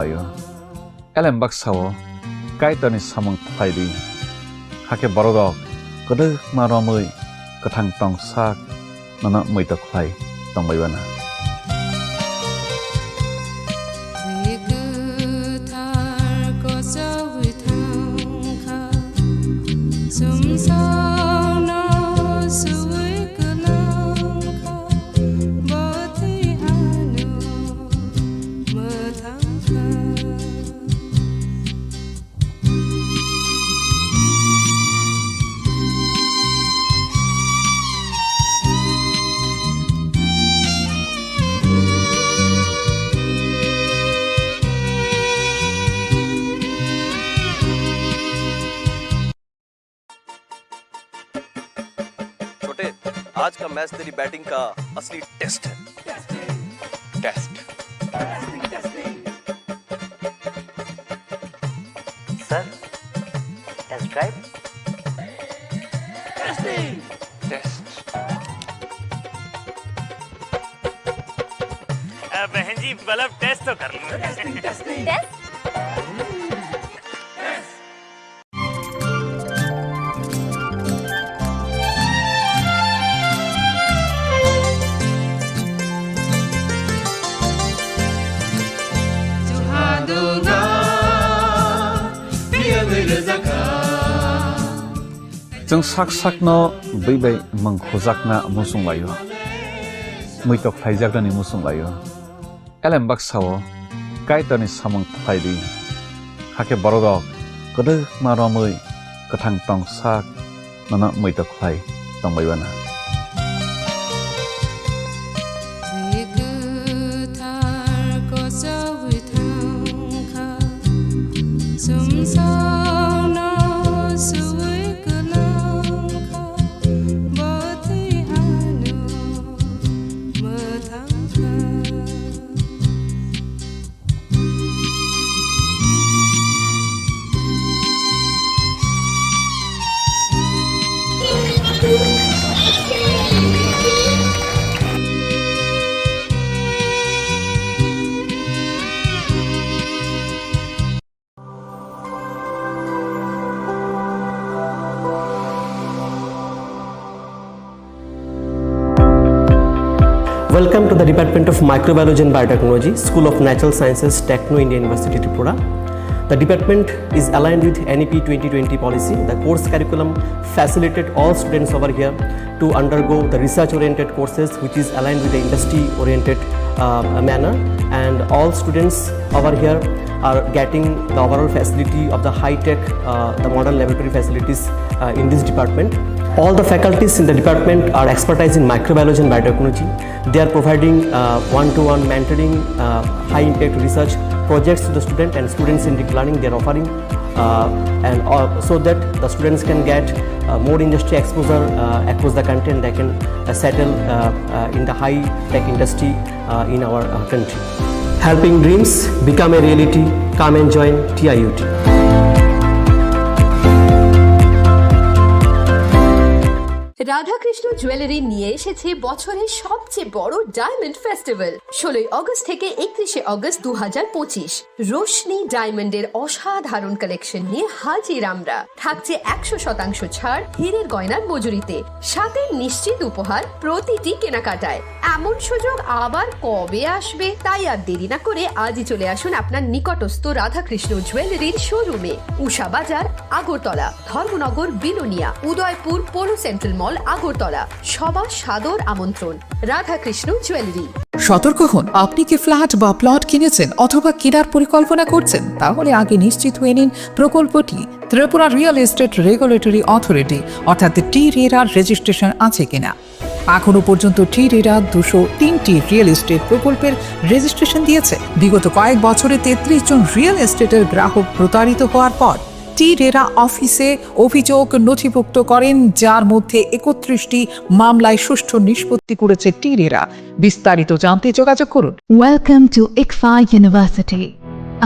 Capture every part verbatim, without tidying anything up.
laio. Elem baksa-o Kaitorni samung khlai di, hakhe borok rok kwdwkma romwi kwthang tongsak nono muitok khlai tongbai bana. Bwrwi kwthar kochogwi thangkha, chumsokno suwi kwlangkha, bwtwi ano mwthangkha. छोटे, आज का मैच तेरी बैटिंग का असली test है। Test. Sir, test drive. Test. अ, बहन जी, मतलब टेस्ट तो कर लो। Test? Chwng sak sakno bui bai mwng khujakna muchung laio, muitok khlaijaknani muchung laio. Elem baksa-o Kaitorni samung khlai di, hakhe borok rok kwdwkma romwi kwthang tongsak nono muitok khlai tongbai bana. Bwrwi kwthar kochogwi thangkha, chumsokno suwi kwlangkha, bwtwi ano mwthangkha. Welcome to the Department of Microbiology and Biotechnology, School of Natural Sciences, Techno India University, Tripura. The department is aligned with N E P twenty twenty policy. The course curriculum facilitate all students over here to undergo the research-oriented courses, which is aligned with the industry-oriented, uh, manner. And all students over here are getting the overall facility of the high-tech, uh, the modern laboratory facilities, uh, in this department. All the faculties in the department are expertise in microbiology and biotechnology. They are providing, uh, one-to-one mentoring, uh, high-impact research projects to the student and students in deep learning. They are offering, uh, and, uh, so that the students can get, uh, more industry exposure, uh, across the country, and they can, uh, settle, uh, uh, in the high-tech industry, uh, in our, uh, country. Helping dreams become a reality. Come and join T I U T. Radhakrishna jewellery নিয়ে এসেছে বছরের সবচেয়ে বড় diamond festival, ষোলোই অগস্ট থেকে একত্রিশে অগস্ট দু হাজার পঁচিশ। রোশনি ডায়মন্ডের অসাধারণ কালেকশন নিয়ে হাজির আমরা। থাকছে একশো শতাংশ ছাড় হীরের গয়নার মজুরিতে, সাথে নিশ্চিত উপহার প্রতিটি কেনাকাটায়। এমন সুযোগ আবার কবে আসবে? তাই আর দেরি না করে আজই চলে আসুন আপনার নিকটস্থ রাধাকৃষ্ণ জুয়েলারির শোরুমে, উষা বাজার, আগরতলা, ধর্মনগর, বিলোনিয়া, উদয়পুর, পৌর সেন্ট্রাল মল, আগরতলা। সবার সাদর আমন্ত্রণ। রাধাকৃষ্ণ জুয়েলারি। সতর্ক হন, আপনি কি ফ্ল্যাট বা প্লট কিনেছেন অথবা কেনার পরিকল্পনা করছেন? তাহলে আগে নিশ্চিত হয়ে নিন প্রকল্পটি Tripura real estate regulatory authority অর্থাৎ টি রেরার রেজিস্ট্রেশন আছে কিনা। এখনো পর্যন্ত টি রেরা দুশো তিনটি রিয়েল এস্টেট প্রকল্পের রেজিস্ট্রেশন দিয়েছে। বিগত কয়েক বছরে তেত্রিশ জন রিয়েল এস্টেটের গ্রাহক প্রতারিত হওয়ার পর টি রেরা অফিসে অভিযোগ নথিভুক্ত করেন, যার মধ্যে একত্রিশটি মামলায় সুষ্ঠু নিষ্পত্তি করেছে টি রেরা। বিস্তারিত জানতে যোগাযোগ করুন। Welcome to ICFAI University,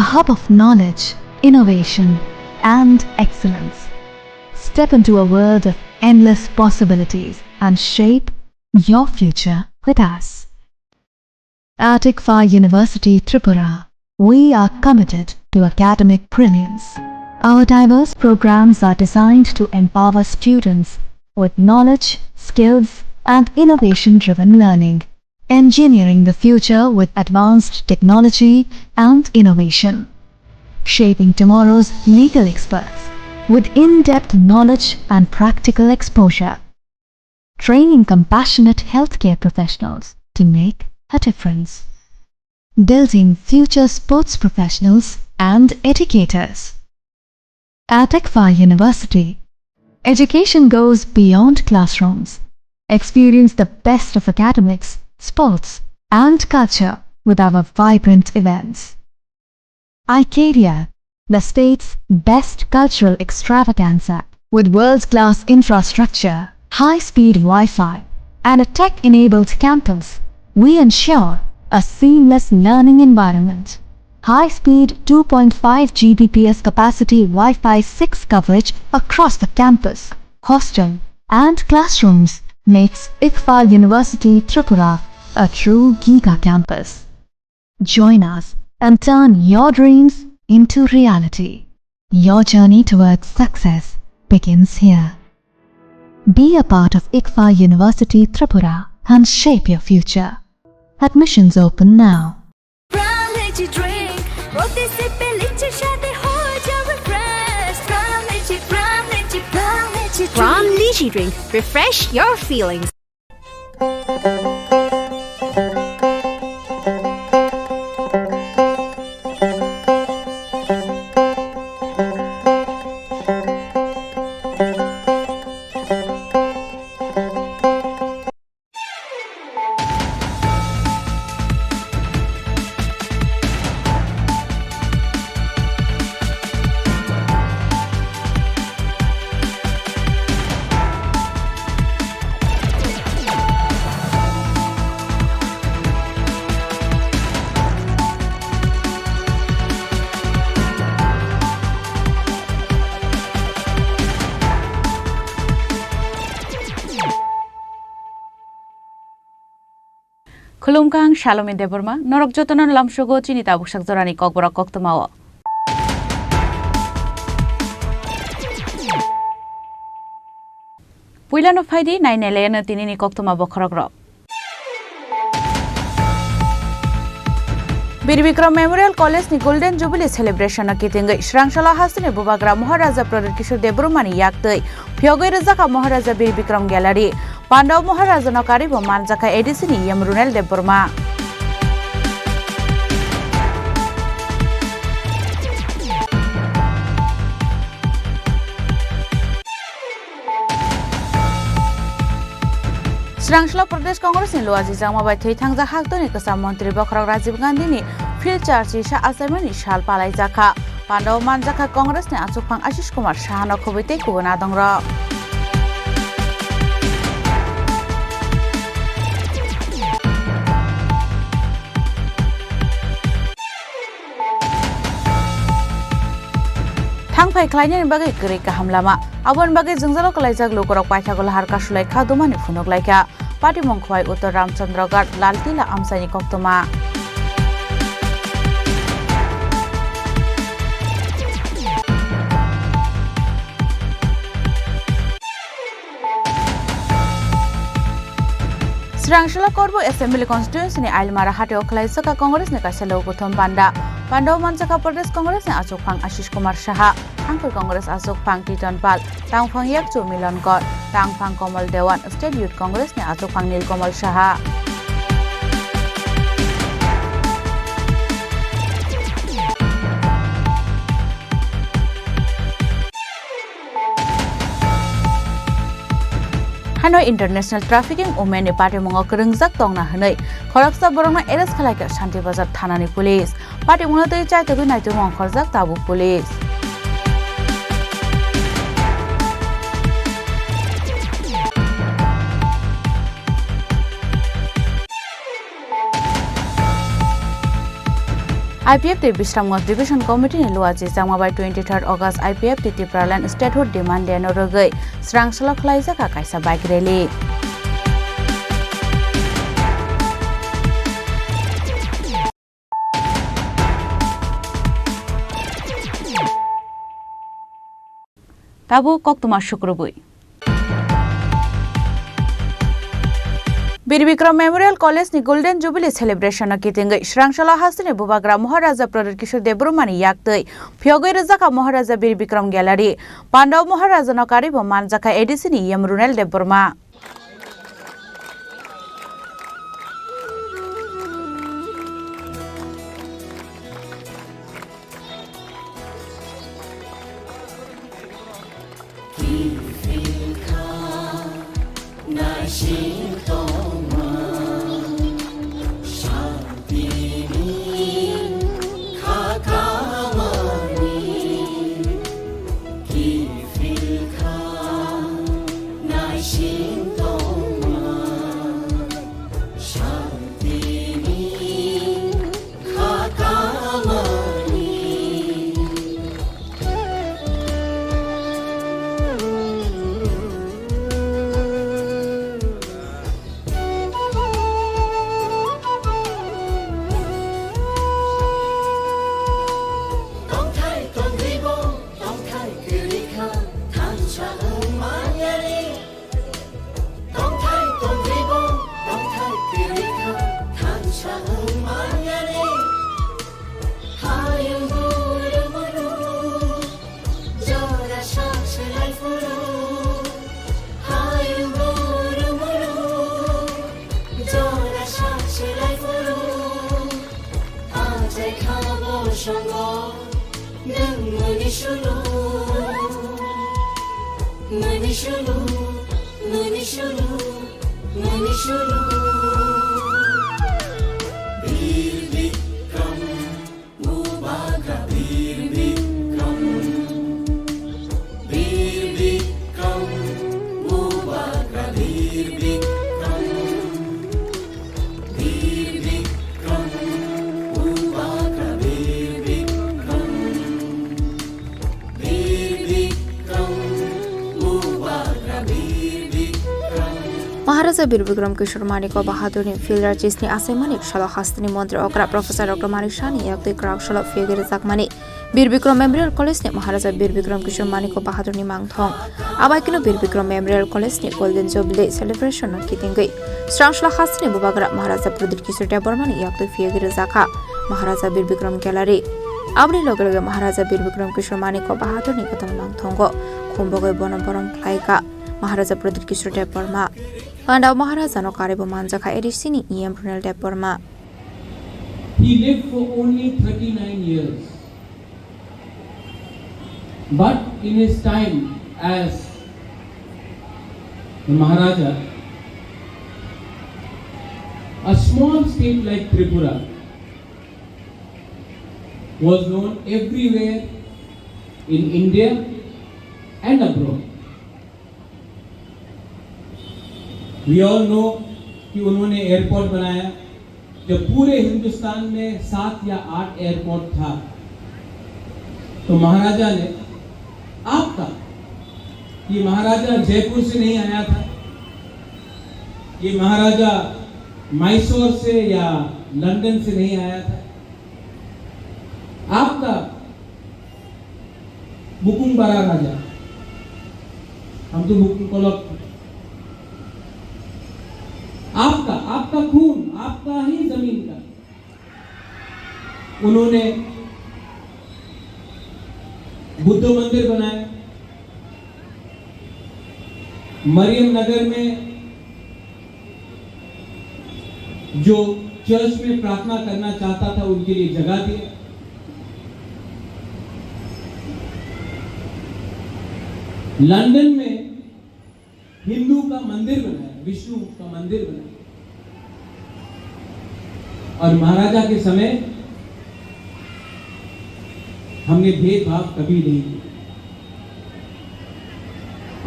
a hub of knowledge, innovation, and excellence. Step into a world of endless possibilities and shape your future with us. At ICFAI University Tripura, We are committed to academic brilliance. Our diverse programs are designed to empower students with knowledge, skills, and innovation-driven learning. Engineering the future with advanced technology and innovation. Shaping tomorrow's legal experts with in-depth knowledge and practical exposure. Training compassionate healthcare professionals to make a difference. Building future sports professionals and educators. At ICFAR University, education goes beyond classrooms. Experience the best of academics, sports, and culture with our vibrant events. ICARIA, the state's best cultural extravaganza. With world-class infrastructure, high-speed Wi-Fi, and a tech-enabled campus, we ensure a seamless learning environment. High-speed two point five G B P S capacity Wi-Fi six coverage across the campus, hostel, and classrooms makes ICFAR University Tripura a true giga campus. Join us and turn your dreams into reality. Your journey towards success begins here. Be a part of ICFAR University Tripura and shape your future. Admissions open now. Prime Lychee Drink। প্রতি সিপে লিচির স্বাদে হয়ে যাও refresh। Prime Lychee, Prime Lychee, Prime Lychee Drink। Prime Lychee Drink। Refresh your feelings। Khulumkha, ang Salome Debbarma, norok jotono lamsogo chini tabuksak jorani kokborok koktwmao. Puilano phaidi, nainailaino tinini koktwma bokhorokrok. Bir Bikram Memorial College ni Golden Jubilee Celebration no kitingwi Swrangsalo hasteni Bubagra Maharaja Pradyut Kishore Debbarma ni yaktwi phiyogwi rwjakha Maharaja Bir Bikram Gallery. Pandao Maharaja no karwi bo manjakha A D C ni E M Runel Debbarma. Swrangsalo Pradesh Congress ni Luaji Changma bai thwi thangjak haktwini kwcham montri bokhorok Rajiv Gandhi ni field charchi sa achaimani sal palaijakha. Pandao manjakha Congress ni achukphang Ashish Kumar Saha no khobwi tei kubun adongrok. Thangphai khlainani bagwi kwrwi kaham lama. Aboni bagwi jwngjalo kwlaijak lukurok paithago lahar kasulai kha dumani phunuk laikha. Patimung Khwai Uttor Ramchandragarh Laltila amchaini koktwma. Swrangsalo Korbu Assembly Constituency ni Ailmara hatio khwlaijak Congress ni kaisa logothom panda. Pandao manjakha Pradesh Congress ni achukphang Ashish Kumar Saha, Thangphai Congress achukphang Titon Pal, Tangphang Yakchu Milan Kor, Tangphang Komal Dewan, State Youth Congress ni achukphang Nilkomal Saha. Hano International Trafficking Women ni patimungo kwrwngjak tongna hwnwi khoroksa borokno arrest khlaikha Shanti Bazar thanani police. Patimungno twi chaitugwi naitugwi ongkhorjak tabuk police. I P F T Bisramganj Division Committee ni Luaji Changma bai twenty-third August I P F T Tipraland Statehood Demand Day no rwgwi Swrangsalo khwlaijakha kaisa bike rally. Abo koktwma sukrubwi. Bir Bikram Memorial College ni Golden Jubilee Celebration no kitingwi Srangsala hasteni Bubagra Maharaja Pradyut Kishore Debbarma ni yaktwi phiyogwi rwjakha Maharaja Bir Bikram Gallery. Pandao Maharaja no karwi bo manjakha A D C ni E M Runel Debbarma. Tongthai tongribo, tongthai kwrwi kha, thansa wng manyani. Tongthai tongribo, tongthai kwrwi kha, thansa wng manyani. Hayung buru buru, jora sak selai phuru. Hayung buru buru, jora sak selai phuru. Achai kha bo songo. Nwng mani sulu, mani sulu, mani sulu, mani sulu. Bir Bikram, Bubagra Bir Bikram. Bir Bikram, Bubagra Bir Bikram. Maharaja Bir Bikram Kishore Manik Bahadurni Phil Rajishni achaimani salo hasteni montri okra Professor Doctor Manik Saha ni yaktwi kwrak salo phiyogwi rwjakmani Bir Bikram Memorial College ni Maharaja Bir Bikram Kishore Manik Bahadurni mangthong. Abaikeno Bir Bikram Memorial College ni Golden Jubilee Celebration no kitingwi Srangsla hasteni Bubagra Maharaja Pradyut Kishore Debbarma ni yaktwi phiyogwi rwjakha Maharaja Bir Bikram Gallery. Aboni loge loge Maharaja Bir Bikram Kishore Manik Bahadurni kwtal mangthongo khumbogwi bono borom khlaikha Maharaja Pradyut Kishore Debbarma. Pandao Maharaja no karwi bo manjakha A D C ni E M Runel Debbarma. He lived for only thirty-nine years. But in his time as the Maharaja, a small state like Tripura was known everywhere in India and abroad. We all know कि उन्होंने एयरपोर्ट बनाया। जब पूरे हिंदुस्तान में सात या आठ एयरपोर्ट था, तो महाराजा ने, आपका, ये महाराजा जयपुर से नहीं आया था, ये महाराजा मैसूर से या लंदन से नहीं आया था, आपका बुकुंग बरा राजा, हम तो बुकुंग कोलक। आपका, आपका खून, आपका ही जमीन का। उन्होंने बुद्ध मंदिर बनाया, मरियम नगर में जो चर्च में प्रार्थना करना चाहता था, उनके लिए जगह दिया। लंदन में हिंदू का मंदिर बनाया, विष्णु का मंदिर बनाया। और महाराजा के समय हमने भेदभाव कभी नहीं किया।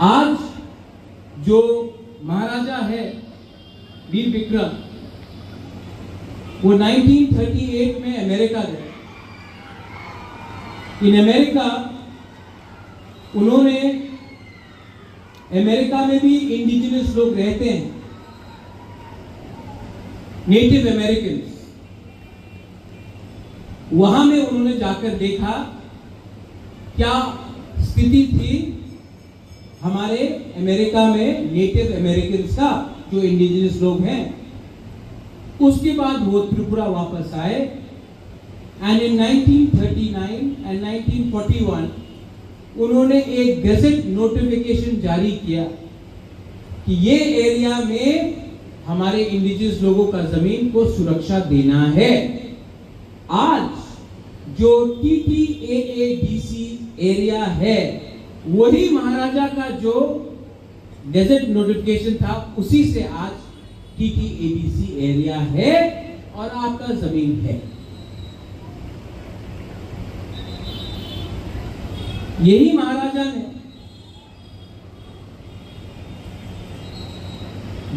आज जो महाराजा है वीर विक्रम, वो नाइनटीन थर्टी एट में अमेरिका गए। In America, उन्होंने, अमेरिका में भी इंडिजिनस लोग रहते हैं, नेटिव अमेरिकन्स, वहां में उन्होंने जाकर देखा क्या स्थिति थी हमारे अमेरिका में नेटिव अमेरिकन्स का, जो इंडिजिनस लोग हैं, उसके बाद वो त्रिपुरा वापस आए। And in nineteen thirty nine and nineteen forty one उन्होंने एक गजट नोटिफिकेशन जारी किया कि ये एरिया में हमारे इंडिजिनस लोगों का जमीन को सुरक्षा देना है। आज जो टीटीएएडीसी एरिया है, वही महाराजा का जो गजट नोटिफिकेशन था, उसी से आज टीटीएडीसी एरिया है और आपका जमीन है। यही महाराजा ने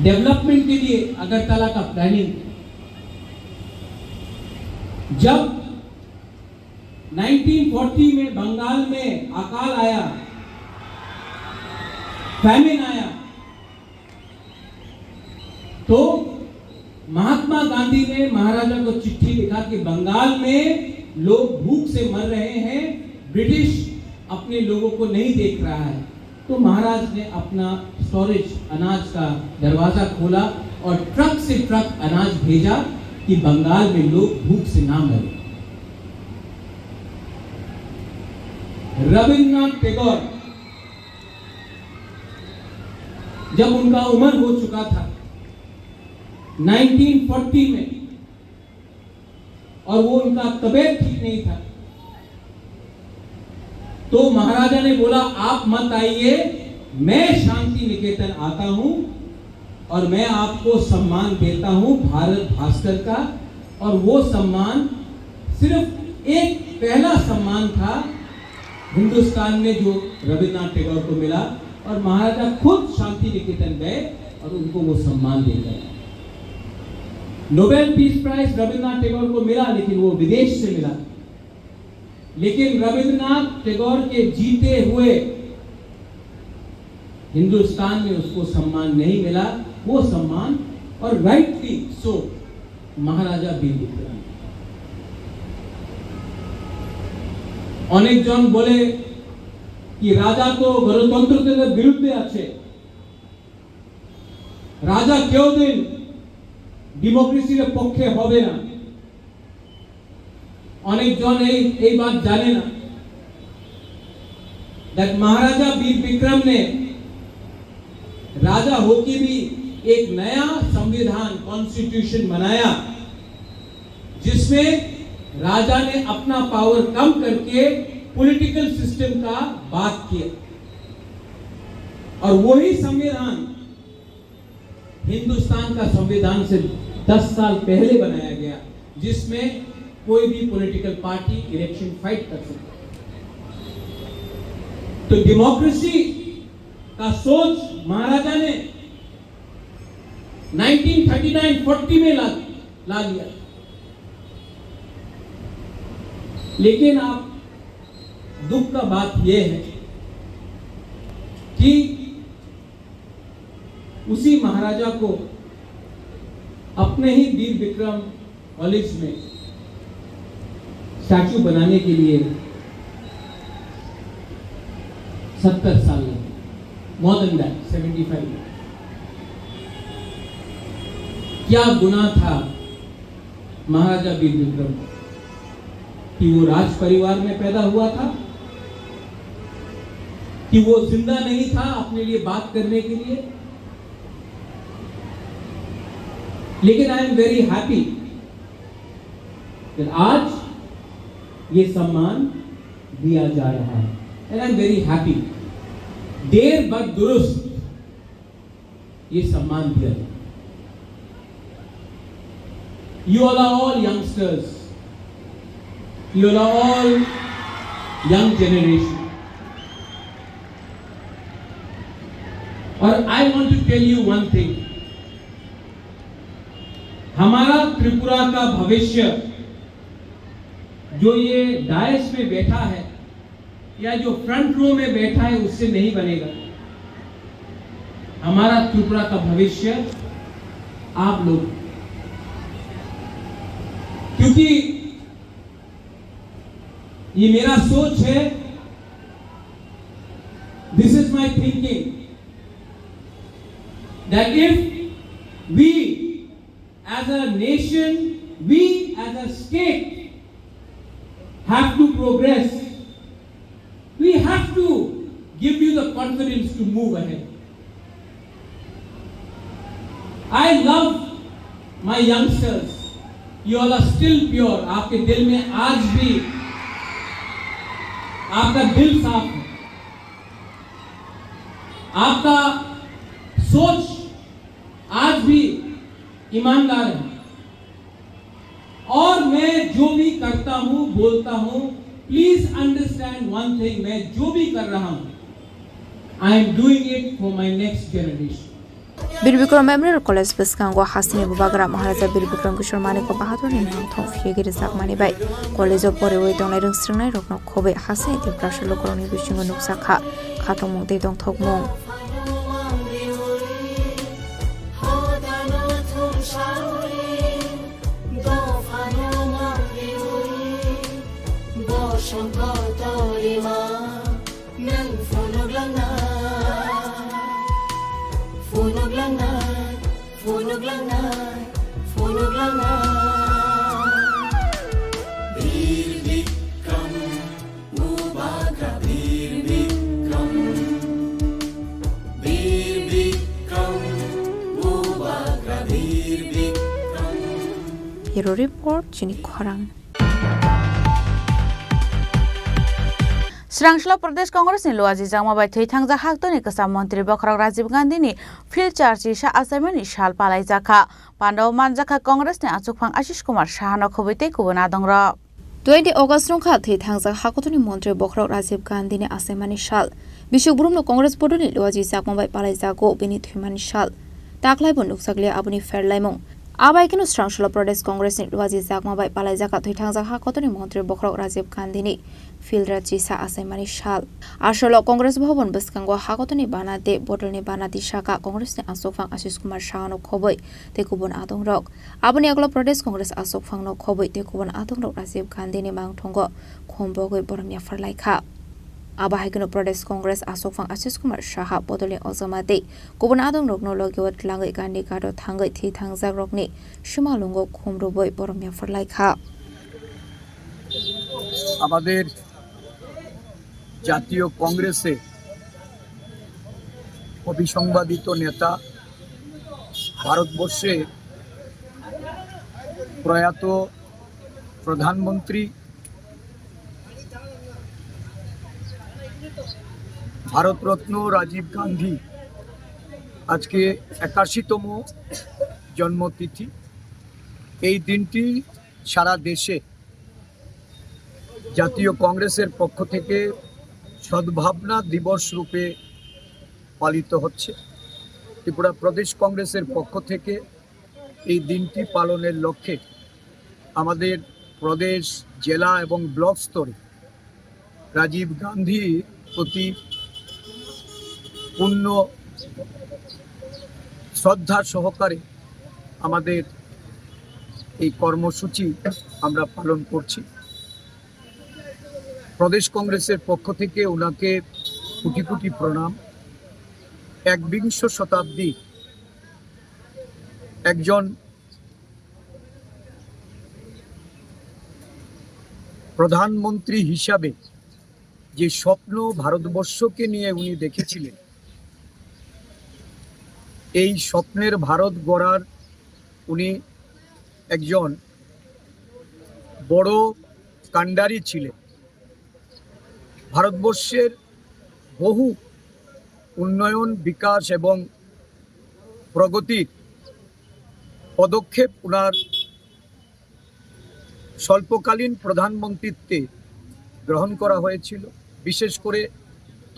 डेवलपमेंट के लिए अगरतला का प्लानिंग, जब नाइनटीन फ़ोर्टी में बंगाल में अकाल आया, फैमिन आया, तो महात्मा गांधी ने महाराजा को चिट्ठी लिखा कि बंगाल में लोग भूख से मर रहे हैं, ब्रिटिश अपने लोगों को नहीं देख रहा है। तो महाराज ने अपना स्टोरेज, अनाज का दरवाजा खोला और ट्रक से ट्रक अनाज भेजा कि बंगाल में लोग भूख से ना मरे। रविंद्रनाथ टैगोर, जब उनका उम्र हो चुका था नाइनटीन फ़ोर्टी में, और वो उनका तबीयत ठीक नहीं था, तो महाराजा ने बोला, "आप मत आइए, मैं शांति निकेतन आता हूं और मैं आपको सम्मान देता हूं भारत भास्कर का।" और वो सम्मान सिर्फ एक पहला सम्मान था हिंदुस्तान में जो रविंद्रनाथ टैगोर को मिला, और महाराजा खुद शांति निकेतन गए और उनको वो सम्मान दे गए। नोबेल पीस प्राइज रविंद्रनाथ टैगोर को मिला, लेकिन वो विदेश से मिला। लेकिन रविंद्रनाथ टैगोर के जीते हुए हिंदुस्तान में उसको सम्मान नहीं मिला, वो सम्मान, और राइटली सो, महाराजा वीर विक्रम। অনেকজন বলে কি রাজা তো গণতন্ত্রের বিরুদ্ধে আছে, রাজা কেউদিন ডেমোক্রেসির পক্ষে হবে না। অনেকজন এই, এই বাত জানে না। That महाराजा वीर विक्रम ने राजा होके भी एक नया संविधान, कॉन्स्टिट्यूशन बनाया, जिसमें राजा ने अपना पावर कम करके पॉलिटिकल सिस्टम का बात किया। और वही संविधान हिंदुस्तान का संविधान से दस साल पहले बनाया गया, जिसमें कोई भी पॉलिटिकल पार्टी इलेक्शन फाइट कर सकता है। तो डेमोक्रेसी का सोच महाराजा ने नाइनटीन थर्टी नाइन फ़ोर्टी में ला, ला लिया। लेकिन आप, दुख का बात यह है कि उसी महाराजा को अपने ही वीर विक्रम कॉलेज में स्टैचू बनाने के लिए सत्तर साल लगे, more than that, seventy five. क्या गुनाह था महाराजा वीर विक्रम का? कि वो राज परिवार में पैदा हुआ था, कि वो जिंदा नहीं था अपने लिए बात करने के लिए। लेकिन I am very happy कि आज ये सम्मान दिया जा रहा है, and I am very happy। देर बद दुरुस्त ये सम्मान दिया जाए। You all are all youngsters। You all are all young generation। और I want to tell you one thing, हमारा त्रिपुरा का भविष्य, जो ये डायस में बैठा है, या जो फ्रंट रो में बैठा है, उससे नहीं बनेगा। हमारा त्रिपुरा का भविष्य आप लोग, क्योंकि ये मेरा सोच है, this is my my thinking that if we as a nation, we as a state have to progress, we have to give you the confidence to move ahead. I love my youngsters. You all are still pure. आपके दिल में आज भी आपका दिल साफ है, आपका सोच आज भी ईमानदार है। और मैं जो भी करता हूँ, बोलता हूँ, please understand one thing, मैं जो भी कर रहा हूँ, I am doing it for my next generation. Bir Bikram Memorial College bwskango hasini bubagra Maharaja Bir Bikram Kishore Manik Bahadur ni mangthong phiyagi rwjakmani bai college o poriwi tongnai rwngsringnai rokno khobwi hasini Tiprasa lukurokni bisingo nuksa kha khatungmung tei tongthokmung. Nwng phunuk langnai, phunuk langnai, phunuk langnai, phunuk langnai. Bir Bikram, Bubagra Bir Bikram. Bir Bikram, Bubagra Bir Bikram. Bureau Report, chini khorang. Srangshalo Pradesh Congress ni luaji jakma bai thwi thangjak haktoni kwcham montri bokhorok Rajiv Gandhi ni field charchi sa achaimani sal palaijak kha. Pandao manjak kha Congress ni achukphang Ashish Kumar Saha no khobwi tei kubun adongrok. Twenty August wngkha thwi thangjak haktoni montri bokhorok Rajiv Gandhi ni achaimani sal. Bisuk brumno Congress bodolni luaji jakma bai palaijago bini thwimani sal. Taklaibo nukjakliya aboni pherlaimung. Abai kheno Srangshalo Pradesh Congress ni luaji jakma bai palaijak kha thwi thangjak haktoni montri bokhorok Rajiv Gandhi ni field charchi sa achaimani sal. Asolo Congress Bhavan bwskango haktoni bana de bodolni bana di saka Congress ni achukphang Ashish Kumar Saha no khobwi tei kubun adongrok. Aboni yagulo Pradesh Congress achukphang no khobwi tei kubun adongrok Rajiv Gandhi ni mangthongo khombogwi borom yaphar lai kha. Abo hai kheno Pradesh Congress achukphang Ashish Kumar Saha bodolni ojama tei kubun adongrokno logi o twlangwi Gandhi Ghat o thangwi thwi thangjak rokni simalungo khum rwbwi borom yaphar lai kha. আমাদের জাতীয় কংগ্রেসে অবিসংবাদিত নেতা, ভারতবর্ষে প্রয়াত প্রধানমন্ত্রী ভারতরত্ন রাজীব গান্ধী আজকে একাশিতম জন্মতিথি। এই দিনটি সারা দেশে জাতীয় কংগ্রেসের পক্ষ থেকে সদ্ভাবনা দিবস রূপে পালিত হচ্ছে। ত্রিপুরা প্রদেশ কংগ্রেসের পক্ষ থেকে এই দিনটি পালনের লক্ষ্যে আমাদের প্রদেশ, জেলা এবং ব্লক স্তরে রাজীব গান্ধীর প্রতি পূর্ণ শ্রদ্ধা সহকারে আমাদের এই কর্মসূচি আমরা পালন করছি। প্রদেশ কংগ্রেসের পক্ষ থেকে ওনাকে কোটি কোটি প্রণাম। একবিংশ শতাব্দী একজন প্রধানমন্ত্রী হিসাবে যে স্বপ্ন ভারতবর্ষকে নিয়ে উনি দেখেছিলেন, এই স্বপ্নের ভারত গড়ার উনি একজন বড় কাণ্ডারি ছিলেন। ভারতবর্ষের বহু উন্নয়ন, বিকাশ এবং প্রগতির পদক্ষেপ ওনার স্বল্পকালীন প্রধানমন্ত্রীত্বে গ্রহণ করা হয়েছিল। বিশেষ করে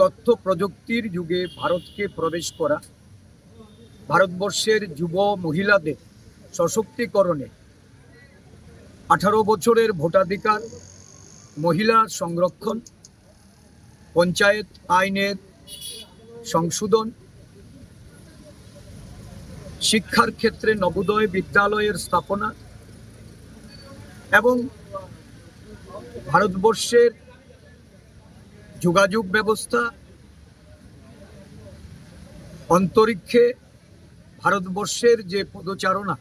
তথ্য প্রযুক্তির যুগে ভারতকে প্রবেশ করা, ভারতবর্ষের যুব মহিলাদের সশক্তিকরণে আঠারো বছরের ভোটাধিকার, মহিলা সংরক্ষণ, পঞ্চায়েত আইনের সংশোধন, শিক্ষার ক্ষেত্রে নবোদয় বিদ্যালয়ের স্থাপনা এবং ভারতবর্ষের যোগাযোগ ব্যবস্থা, অন্তরিক্ষে ভারতবর্ষের যে পদচারণা,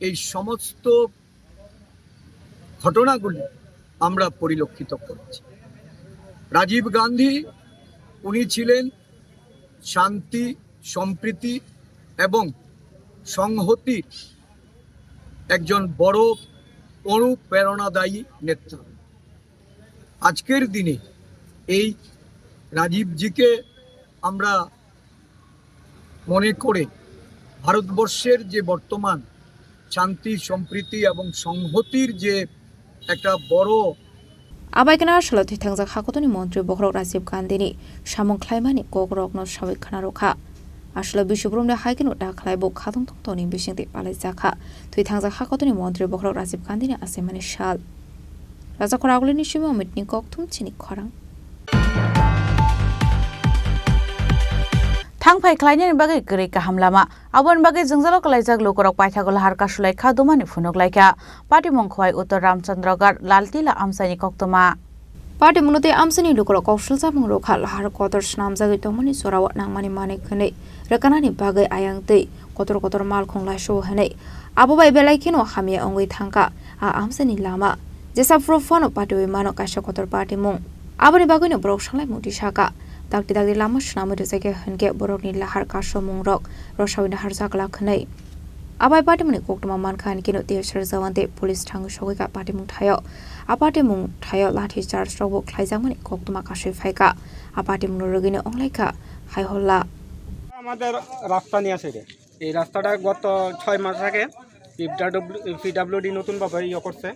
এই সমস্ত ঘটনাগুলি আমরা পরিলক্ষিত করেছি। রাজীব গান্ধী, উনি ছিলেন শান্তি, সম্প্রীতি এবং সংহতির একজন বড় অনুপ্রেরণাদায়ী নেতা। আজকের দিনে এই রাজীবজিকে আমরা মনে করে ভারতবর্ষের যে বর্তমান শান্তি, সম্প্রীতি এবং সংহতির যে একটা বড় Abai kena aswlao thwithangjak hakotoni montri bokhorok Rajiv Gandhini samung khlaimani kokrokno sawi khna rwkha. Aswlao bisi boromni hai kheno da khlai bo khatong tongtongni bisingtwi palaijak kha thwithangjak hakotoni montri bokhorok Rajiv Gandhini achaimani sal. Rajakhor Agulini simi Omitni kokthum chini khorang. Thangphai khlainani bagwi kwrwi kaham lama. Aboni bagwi jwngjalo kwlaijak lukurok paithago lahar kasu lai kha, dumani phunuk lai kha. Patimung khwai Uttor Ramchandragarh Laltila amchaini koktwma. Patimungno tei amchaini lukurok kok swljakmung rwkha, lahar kotor swnamjagwi tongmani jorao nangmani manwi hwnwi rwkanani bagwi ayang twi kotor kotor malkhung laisio hwnwi. Abo bai belai kheno hamya wngwi thangkha a amchaini lama. Jesa phuru phano patiwi mano kaisa kotor patimung. Aboni bagwino borok sanglai mungti saka. Dakti dakti lama swnamwi rwjakya hwnkhe borokni lahar kasomungrok rosawino harjak glak hwnwi. Abai patimungni koktwma mankha hwnkhe no T S R jawan tei police thangwi sogwi kha patimung thaio. A patimung thaio lathi charge rokbo khlaijakmani koktwma kasui phaikha. A patimungno rwgwino wnglaikha hai holla. আমাদের রাস্তা নিয়ে আসে রে। এই রাস্তাটা গত ছয় মাস আগে পিডাব্লিউ, পিডাব্লিউডি নতুনভাবে ইয়ে করছে।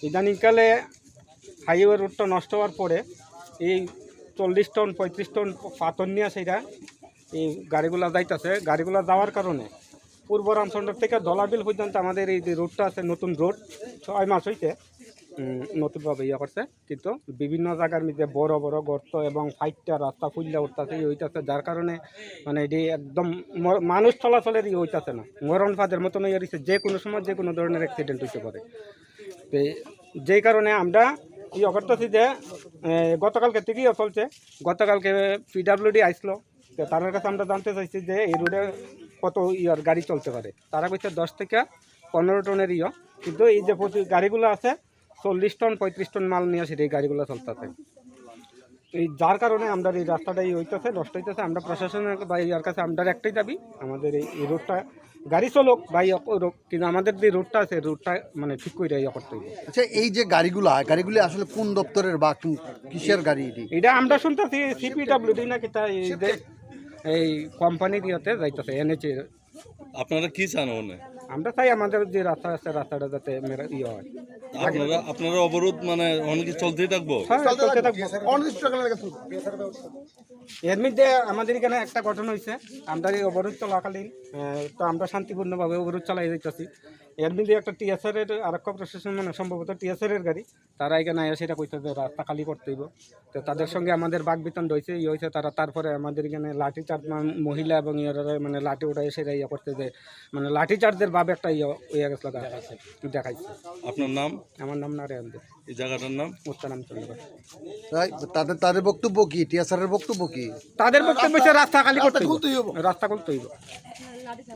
ইদানিংকালে হাইওয়ে রোডটা নষ্ট হওয়ার পরে এই চল্লিশ টন, পঁয়ত্রিশ টন পাথর নিয়ে সেটা এই গাড়িগুলা যাইতাছে। গাড়িগুলা যাওয়ার কারণে পূর্ব রামচন্দ্র থেকে দলাবিল পর্যন্ত আমাদের এই যে রোডটা আছে, নতুন রোড, ছয় মাস হইতে, উম, নতুনভাবে ইয়ে করছে, কিন্তু বিভিন্ন জায়গার মধ্যে বড় বড় গর্ত এবং ফাইটটা রাস্তা ফুললে উঠতেছে, ইয়ে হইতাছে, যার কারণে মানে এটি একদম ম-, মানুষ চলাচলের ইয়ে হইতাছে না, মরণ ফাঁদের মতন হয়ে রয়েছে। যে কোনো সময় যে কোনো ধরনের অ্যাক্সিডেন্ট হইতে পারে। তো যেই কারণে আমরা ইয়ে করতেছি যে, এ, গতকালকে থেকে ইয়ে চলছে, গতকালকে পিডাব্লিউডি আইসলো, তো তার কাছে আমরা জানতে চাইছি যে এই রোডে কত ইয়ার গাড়ি চলতে পারে। তারা কইছে দশ থেকে পনেরো টনের ইয়ে, কিন্তু এই যে প্রচুর গাড়িগুলো আছে, চল্লিশ টন, পঁয়ত্রিশ টন মাল নিয়ে সেটা এই গাড়িগুলো চলতেছে। এই যার কারণে আমরা এই রাস্তাটা এই হইতেছে, নষ্ট হইতেছে। আমরা প্রশাসনের বা ইয়ার কাছে আমরা একটাই দাবি, আমাদের এই, এই রোডটা গাড়ি চলুক বা ইয়ে করুক, কিন্তু আমাদের যে রোডটা আছে, রোডটা মানে ঠিক করে ইয়ে করতে হবে। আচ্ছা, এই যে গাড়িগুলা, গাড়িগুলি আসলে কোন দপ্তরের বা কোন, কিসের গাড়ি এটি? এটা আমরা শুনতেছি সিপিডাব্লিউডি নাকি তা এই যে এই কোম্পানির ইয়েতে যাইতেছে, এনএইচএ। আপনারা কি চান ওখানে? আমরা চাই আমাদের যে রাস্তা আছে, রাস্তাটা যাতে মেরা-, ইয়ে হয়। আপনারা, আপনারা অবরোধ মানে অনেকে চলতেই থাকবো? হ্যাঁ, চলতে থাকবো। এর মধ্যে আমাদের এখানে একটা ঘটনা হয়েছে, আমরা এই অবরোধ চলাকালীন, আহ, তো আমরা শান্তিপূর্ণভাবে অবরোধ চালাই যাইতেছি। এর মধ্যে একটা টিএসআর এর আরেক প্রশাসন, মানে সম্ভবত টিএসআর এর গাড়ি, তারা এখানে আয়া সেটা কইছে যে রাস্তা খালি করতে হইব। তো তাদের সঙ্গে আমাদের বাকবিতণ্ডা হয়েছে, ইয়ে হয়েছে, তারা তারপরে আমাদের এখানে লাঠি চার্জ, মা-, মহিলা এবং ইয়ারা মানে লাঠি উঠায় সেটা ইয়ে করতে যে মানে লাঠি চার্জের ভাব একটা ইয়ে হয়ে গেছিল গা। দেখাইছে। দেখাইছে। আপনার নাম? আমার নাম নারায়ণ দে। এই জায়গাটার নাম? উত্তরাঞ্চল। তাই তাদের, তাদের বক্তব্য কি? টিএসআর এর বক্তব্য কি? তাদের বক্তব্য হচ্ছে রাস্তা খালি করতে হইব। রাস্তা খুলতে হইব।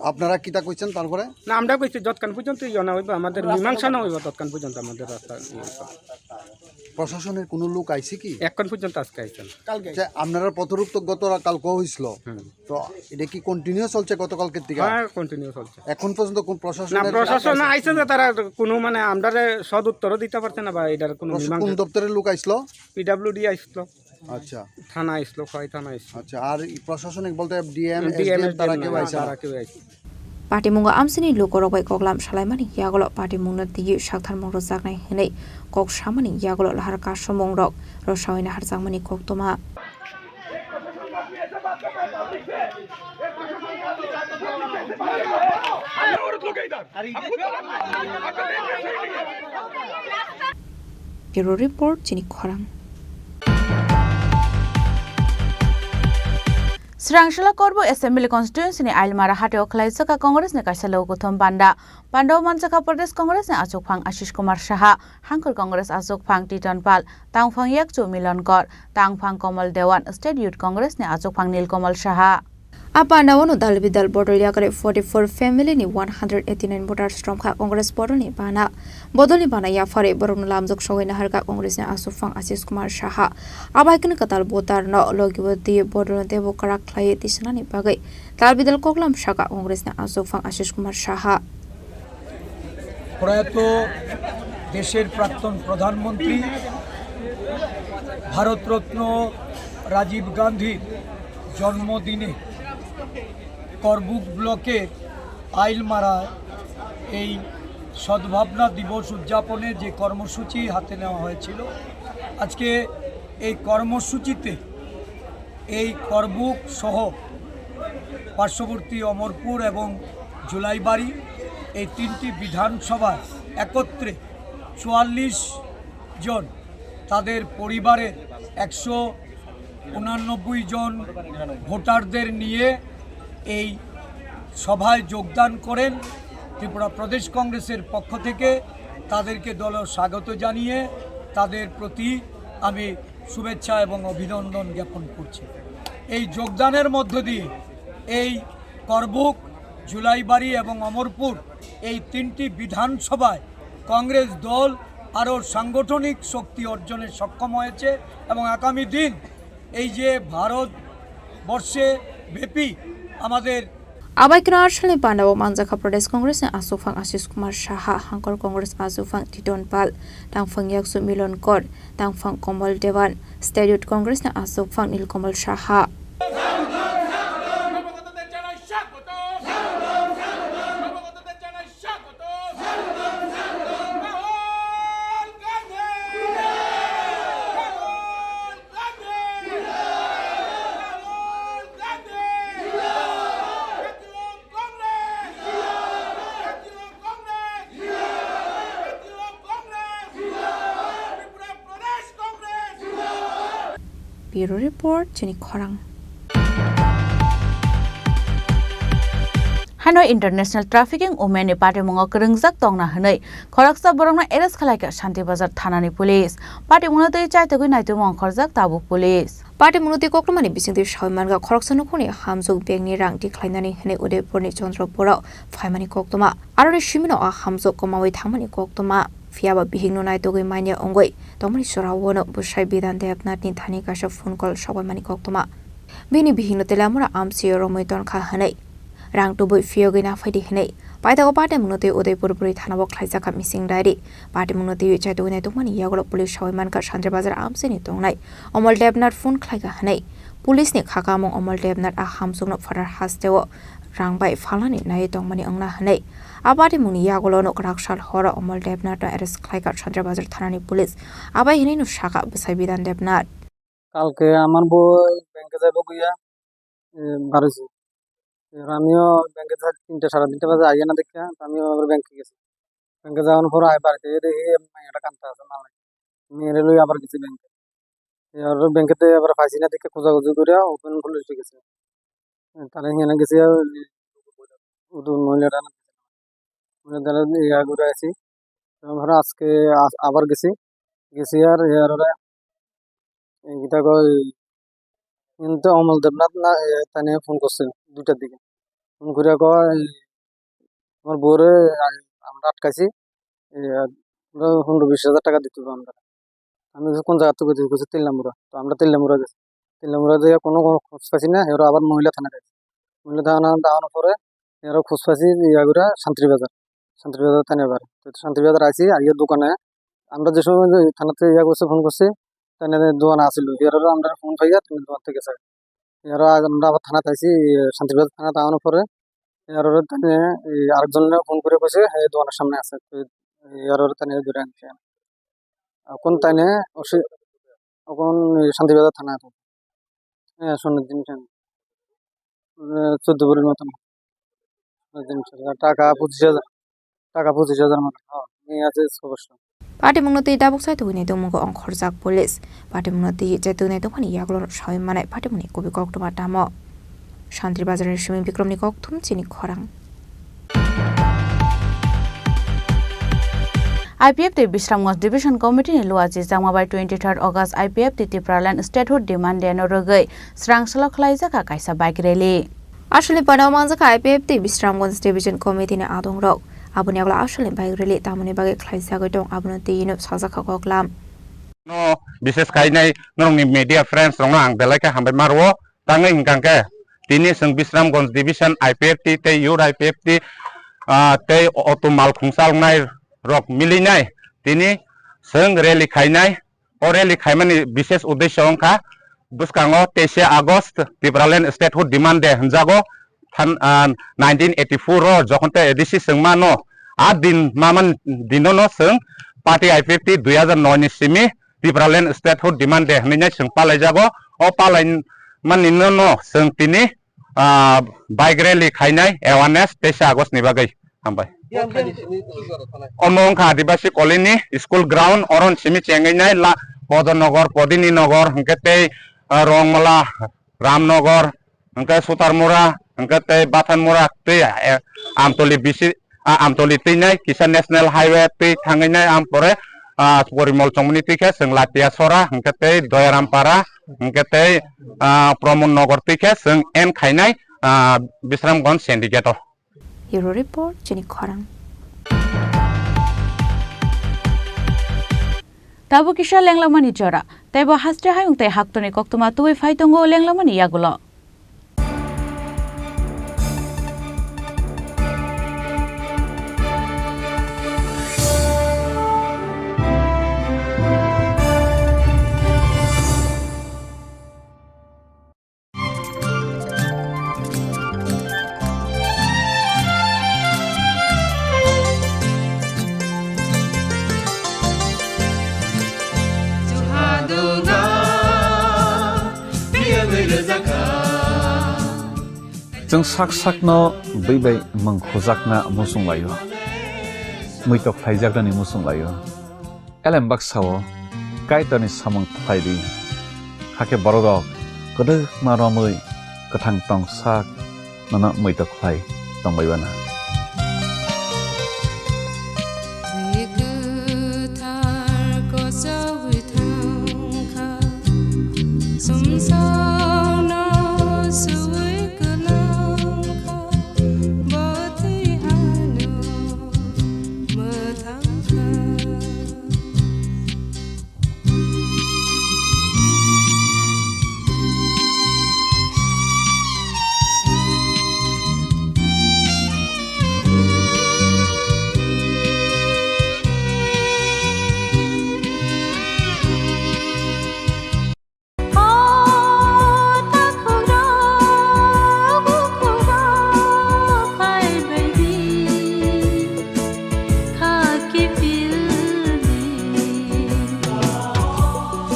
আপনারা কিতা কইছেন তারপরে? না, আমরা কইছি যতক্ষণ পর্যন্ত ইয়ে না হইব, আমাদের মীমাংসা না হইব, ততক্ষণ পর্যন্ত আমাদের রাস্তা ইয়ে হইব। প্রশাসনের কোনো লোক আইছে কি? এখন পর্যন্ত আজকে আইছে না। আচ্ছা, আপনারা পথরোধ তো গত রা-, কালকে হইছিল। হুম। তো এটা কি কন্টিনিউ চলছে গতকালকের থেকে? হ্যাঁ, কন্টিনিউ চলছে। এখন পর্যন্ত কোন না, প্রশাসনের প্রশাসন আইছে যে তারা কোনো মানে আমরারে সদ উত্তরও দিতে পারছে না বা এটার কোনো প্রশাসন মীমাংসা কোন দপ্তরের লোক আইছিল? পিডাব্লিউডি আইছিল। আচ্ছা। থানা আইছিল, খোয়াই থানা আইছিল। আচ্ছা, আর এই প্রশাসনিক বলতে ডিএম, ডিএম, এসডিএম তারা এসডিএম কেউ না, আইছে না? তারা কেউ আইছে না। Patimungo amsini lukorok bai koklam salaimani yagulo patimungno twiwi saktharmung rwjaknai hwnwi kok samani yagulo lahar kasomungrok rwsawina harjakmani koktwma. Bureau Report, chini khorang. Srangsila Korbo Assembly Constituency ni Ailmara hatio khwlaijak kha Congress ni kaisa logothom panda. Panda o manjakha Pradesh Congress ni achukphang Ashish Kumar Saha, Hangkhor Congress achukphang Titon Pal, tangphang yakchu Milon Kor, tangphang Komal Dewan, State Youth Congress ni achukphang Nilkomal Saha. A panao no dal bidal bodol yakarwi forty four family ni one hundred eighty nine voters romkha Congress bodol ni pana. Bodol ni pana yaphari borok no lamjak sogwi naharkha Congress ni aswk phang Ashish Kumar Saha. Abai kunu kwtal voter no logi o twi bodol no teibo kwrak khlaiwi tisanani bagwi dal bidal koklam sakha Congress ni aswk phang Ashish Kumar Saha. প্রয়াত দেশের প্রাক্তন প্রধানমন্ত্রী ভারতরত্ন রাজীব গান্ধীর জন্মদিনে করবুক ব্লকের আইলমারা এই সদ্ভাবনা দিবস উদযাপনে যে কর্মসূচি হাতে নেওয়া হয়েছিল, আজকে এই কর্মসূচিতে এই করবুক সহ পার্শ্ববর্তী অমরপুর এবং জুলাইবাড়ি, এই তিনটি বিধানসভায় একত্রে চুয়াল্লিশ জন, তাদের পরিবারের একশো উনানব্বই জন ভোটারদের নিয়ে এই সভায় যোগদান করেন। ত্রিপুরা প্রদেশ কংগ্রেসের পক্ষ থেকে তাদেরকে দলে স্বাগত জানিয়ে তাদের প্রতি আমি শুভেচ্ছা এবং অভিনন্দন জ্ঞাপন করছি। এই যোগদানের মধ্য দিয়ে এই করবুক, জুলাইবাড়ি এবং অমরপুর, এই তিনটি বিধানসভায় কংগ্রেস দল আরও সাংগঠনিক শক্তি অর্জনে সক্ষম হয়েছে এবং আগামী দিন এই যে ভারতবর্ষে ব্যাপী আমাদের Abai kunu arsalni pandao manjakha Pradesh Congress ni aswk phang Ashish Kumar Saha, Hangkor Congress aswk phang Titon Pal, tangphang yaksu Milon Kor, tangphang Komol Dewan, State Youth Congress ni aswk phang Nilkomol Saha. Bureau Report, chini khorang. Hano International Trafficking Women ni patimungo kwrwngjak tongna hwnwi khoroksa borokno arrest khlaikha Shanti Bazar thanani police. Patimungno twi chaitugwi naitugwi ongkhorjak tabuk police. Patimungno twi koktwmani bisingtwi sawi mankha khoroksa nukhungni hamjwk bankni rang tikhlainani hwnwi Udaipurni Chandrapuro phaimani koktwma. Aroni simino a hamjwk kwmawi thangmani koktwma. Phiyaba bihikno naitugwi manya wngwi tongmani jorao bwsai Bidan Debnathni thani kaisa phone call sokbaimani koktwma. Bini bihikno Telamura amchio romwi tonkha hwnwi, rang tubui phiyogwi naphaidi hwnwi paithago patimungno twi Udaipur bwrwi thanao khlaijakha missing diary. Patimungno twiwi chaitugwi naitugmani yagulo police sawi mankha Shanti Bazar amchini tongnai Omol Debnath phone khlaikha hwnwi. Police ni kha kamung Omol Debnath a hamjwkno phatar hasteo rang bai phalnani naiwi tongmani wngna hwnwi. A patimungni yagulo no kwrak sal horo Omol Debnath no arrest khlaikha Shanti Bazar thanani police. Abai hwnwi no sakha bwsai Bidan Debnath. কালকে আমার বউ ব্যাংকে যাইব গিয়া, এ, বার হইছে। এবার আমিও ব্যাংকে যা-, তিনটা, সাড়ে তিনটা বাজে আইয়া না দেখিয়া, তো আমিও আবার ব্যাংকে গেছি। ব্যাংকে যাওয়ার পর আই বাড়িতে গিয়ে দেখি মেয়েটা কান্তা আছে, না নাই। মেয়েরে লই আবার গেছি ব্যাংকে। এবার ব্যাংকেতে আবার পাইছি না দেখে খোঁজাখুঁজি করে ওপেন পুলিশ গেছে। তাহলে এখানে গেছি আর ওই মহিলাটা না, মহিলাটা ইয়া করে আছি। তারপরে আজকে আ-, আবার গেছি, গেছি আর ইয়ার ওরা এই কিতা কয়, কিন্তু অমল দেবনাথ না, এ, তাই নিয়ে ফোন করছে দুইটার দিকে। ফোন করে কয়, "আমার বউরে আ-, আমরা আটকাইছি, এ, আর আমরা পনেরো বিশ হাজার টাকা দিতে হবে আমরা।" আমি বলছি, "কোন জায়গা থেকে?" দিতে কইছে, "তেলিয়ামুড়া।" তো আমরা তেলিয়ামুড়া গেছি, তেলিয়ামুড়া দিয়ে কোনো, কোনো খোঁজ পাইছি না। এরা আবার মহিলা থানা গেছি, মহিলা থানা যাওয়ার পরে এরা খোঁজ পাইছি ইয়া করে শান্তির বাজার, শান্তির বাজার থানা এবার। তো শান্তির বাজার আইছি, আইয়া দোকানে আমরা যে সময় যে থানাতে ইয়া করছে, ফোন করছি, তাহলে দোকানে আসিল। এরা আমরা ফোন পাইয়া তুমি দোকান থেকে গেছে। এরা আমরা আবার থানাতে আইছি, শান্তির বাজার থানাতে আনার পরে এরা তাহলে এই আরেকজনের ফোন করে কইছে, "এই দোকানের সামনে আছে।" তো এরা তাহলে ধরে আনছে। এখন তাই নিয়ে ওসি-, এখন এই শান্তিবাজার থানা আছে। হ্যাঁ, সোনার জিনিস আন-, এ, চোদ্দ ভরির মতন সোনার জিনিস আছে। আর টাকা পঁচিশ হাজার, টাকা পঁচিশ হাজার মতন। হ্যাঁ, নিয়ে আছে অবশ্য। Patimungno twi tabuk sai tugwini tongmungo ongkhorjak police. Patimungno twi chetwknai tongmani yagulo sawi manai patimungni kubui koktwma tamo. Santri Bazarni simi Bikromni kokthum chini khorang. I P F T Bisramganj Division Committee ni luachi changma bai twenty third August I P F T Tipraland Statehood Demand Day no rwgwi Srangsalo khwlaijakha kaisa bike rally. Aswlni panao manjakha I P F T Bisramganj Division Committee ni adongrok. Aboni yagulo aswlni bike rally tamoni bagwi khlaijagwi tong, abono twi hino sajakha koklam. No, bises khainai norokni media friends rokno ang belai khe hambai ma rwo. Tangwi hwnkha khe tini chwng Bisramganj Division I P F T tei Youth I P F T, ah, tei auto mal khungsa wngnai rok milinai tini chwng rally khainai. O rally khaimani bises uddesyo wngkha, bwskango teise August Tipraland Statehood Demand Day hwnjago. Than-, ah, nineteen eighty-four o jokhon tei A D C chwng mano, a din mamani dinono chwng party I P F T dui hazar noi ni simi Tipraland Statehood Demand Day hwnwi chwng palaijago. O palai maninono chwng tini ah, bike rally khainai awareness teisa August ni bagwi. Hambai. Omo wngkha Adibasi Colony, school ground, oron simi chengwi nai la, Podonogor, Podini Nogor, hwnkhe tei, ah, Rongmala, Ramnogor, hwnkhe Sutarmura, hwnkhe tei Bathanmura, tei, eh, Amtoli bisi, ah, Amtoli twi nai kisa National Highway twi thangwi nai, ampore, ah, Porimol chongmani twi khe chwng Latia Sora, hwnkhe tei Doyarampara, hwnkhe tei, ah, Pramod Nagar twi khe chwng en khainai, ah, Bisramganj Syndicate o. Bureau Report, chini khorang. Tabuk kisa lenglamani jora, tei bo haste hayung tei haktorni koktwma tubui phai tongo lenglamani yagulo. Chwng sak sakno bwi bai mwng khujakna muchung laio, muitok khlaijaknani muchung laio. Elem baksa-o Kaitorni samung khlai di, hakhe bororok kwdwkma romwi kwthang tong sak nono muitok khlai tongbai uana. Twi kwthar kochogwi thangkha, sumsokno suwi kwlangkha, bo twi ano mwthangkha.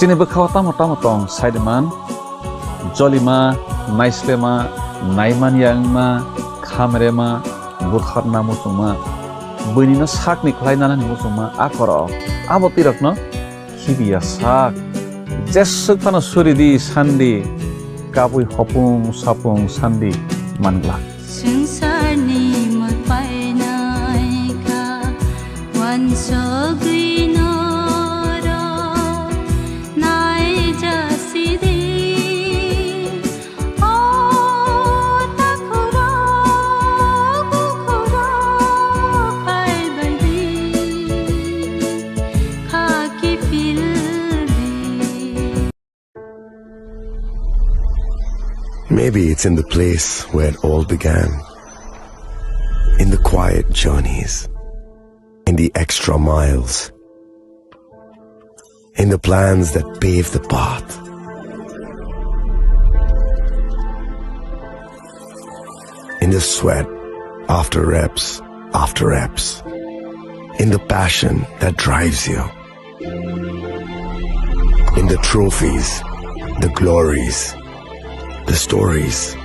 Chini bwkhao tamo tamo tong, saiman, jolima, naislema, naimanya wngma, khamrema, butharna muchungma, buinino sakni khlai nanani muchungma, a korok, abo twirokno khibiya sak. Jeswk phano suri di sandi, kabui hopung sapung sandi manglak. Swngcharni mul painai kha, uansugwi norok naijasidi. O takhurok, bukhurok, phaibai di, khaki phil di. Maybe it's in the place where it all began. In the quiet journeys. In the extra miles. In the plans that pave the path. In the sweat after reps after reps. In the passion that drives you. In the trophies, the glories, the stories.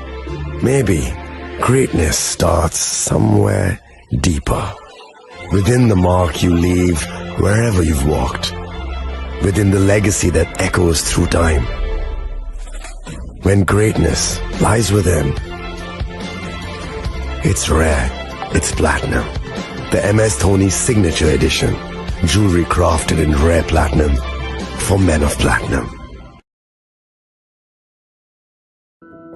Maybe greatness starts somewhere deeper. Within the mark you leave wherever you've walked. Within the legacy that echoes through time. When greatness lies within, it's rare, it's platinum. The M S Dhoni Signature Edition. Jewelry crafted in rare platinum for men of platinum.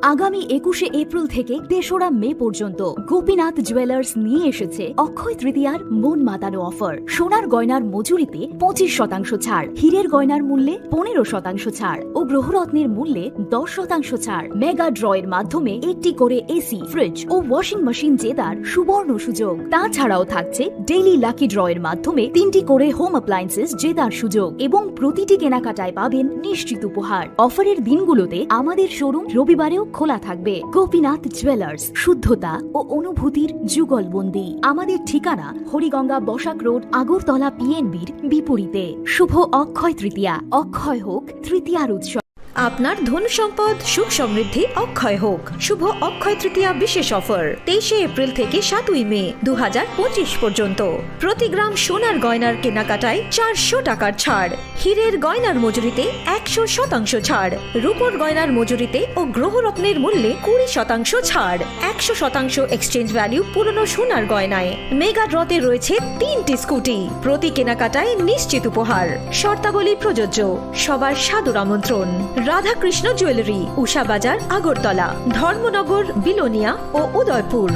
আগামী একুশে এপ্রিল থেকে তেসরা মে পর্যন্ত গোপীনাথ জুয়েলার্স নিয়ে এসেছে অক্ষয় তৃতীয়ার মন মাতানো অফার। সোনার গয়নার মজুরিতে পঁচিশ শতাংশ ছাড়, হীরের গয়নার মূল্যে পনেরো শতাংশ ছাড় ও গ্রহরত্নের মূল্যে দশ শতাংশ ছাড়। মেগা ড্রয়ের মাধ্যমে একটি করে এসি, ফ্রিজ ও ওয়াশিং মেশিন জেতার সুবর্ণ সুযোগ। তাছাড়াও থাকছে ডেইলি লাকি ড্রয়ের মাধ্যমে তিনটি করে হোম অ্যাপ্লায়েন্সেস জেতার সুযোগ এবং প্রতিটি কেনাকাটায় পাবেন নিশ্চিত উপহার। অফারের দিনগুলোতে আমাদের শোরুম রবিবারেও খোলা থাকবে। গোপীনাথ জুয়েলার্স, শুদ্ধতা ও অনুভূতির যুগলবন্দি। আমাদের ঠিকানা হরিগঙ্গা বসাক রোড, আগরতলা পিএনবির বিপরীতে। শুভ অক্ষয় তৃতীয়া, অক্ষয় হোক তৃতীয়ার উৎসব। আপনার ধন সম্পদ সুখ সমৃদ্ধি অক্ষয় হোক। শুভ অক্ষয় তৃতীয়া বিশেষ অফার, তেইশে এপ্রিল থেকে সাতই মে দু হাজার পঁচিশ পর্যন্ত। প্রতি গ্রাম সোনার গয়নার কেনাকাটায় চারশো টাকার ছাড়, হীরের গয়নার মজুরিতে একশো শতাংশ ছাড়, রূপোর গয়নার মজুরিতে ও গ্রহরত্নের মূল্যে কুড়ি শতাংশ ছাড়, একশো শতাংশ এক্সচেঞ্জ ভ্যালু পুরনো সোনার গয়নায়। মেগা ড্রতে রয়েছে তিনটি স্কুটি, প্রতি কেনাকাটায় নিশ্চিত উপহার। শর্তাবলী প্রযোজ্য। সবার সাদর আমন্ত্রণ। রাধাকৃষ্ণ জুয়েলারি, উষা বাজার, আগরতলা, ধর্মনগর, বিলোনিয়া ও Udaipur.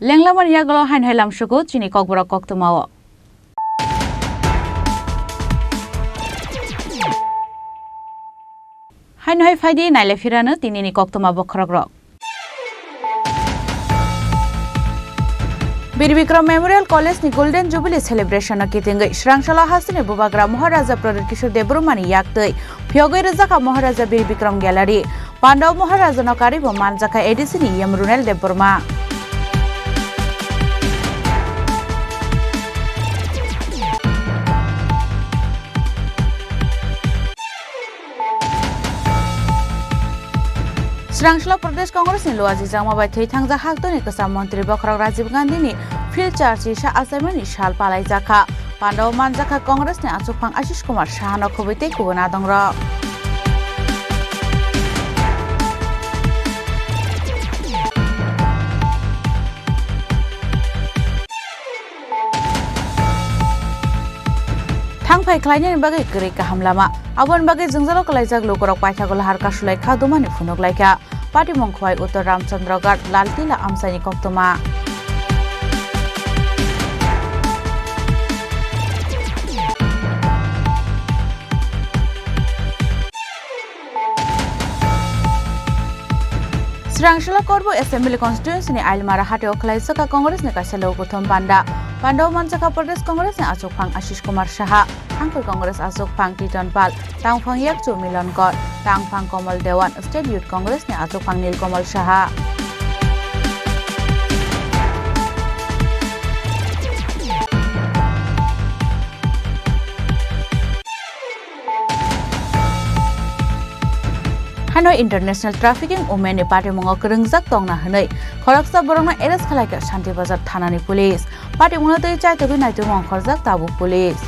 Lenglamani yagulo haino hai lamsugo chini kokborok koktwmao. Haino hai phaidi naile phirano tinini koktwma bokhorokrok. Bir Bikram Memorial College ni Golden Jubilee Celebration no kitingwi Srangsalo hasteni Bubagra Maharaja Pradyut Kishore Debbarma ni yaktwi phiyogwi rwjakha Maharaja Bir Bikram Gallery. Pandao Maharaja no karwi bo manjakha A D C ni E M Runel Debbarma. Srangsalo Pradesh Congress ni Luaji Changma bai thwi thangjak haktwini kwcham montri bokhorok Rajiv Gandhi ni field charge sa achaimani sal palaijakha. Pandao manjakha Congress ni achukphang Ashish Kumar Saha no khobwi tei kubun adongrok. Thangphai khlainani bagwi kwrwi kaham lama. Aboni bagwi jwngjalo kwlaijak lukurok paithago lahar kasulai kha dumani phunuk laikha. Patimung Khwai Uttor Ramchandroghat Laltila amchaini koktwma. Srangsalo Korbu Assembly Constituency ni Ailmara hatio khwlaijak Congress ni kaisa logothom panda. Pandao manjakha Pradesh Congress ni achukphang Ashish Kumar Saha, Hangkhol Congress achukphang Titon Pal, Tangphang Yakchu Milon Kor, Tangphang Komol Dewan, State Youth Congress ni achukphang Nilkomol Saha. Hano International Trafficking Women ni patimungo kwrwngjak tongna hwnwi khoroksa borokno arrest khwlaikha Shanti Bazar thanani police. Patimungno twi chaitugwi naitugwi ongkhorjak tabuk police.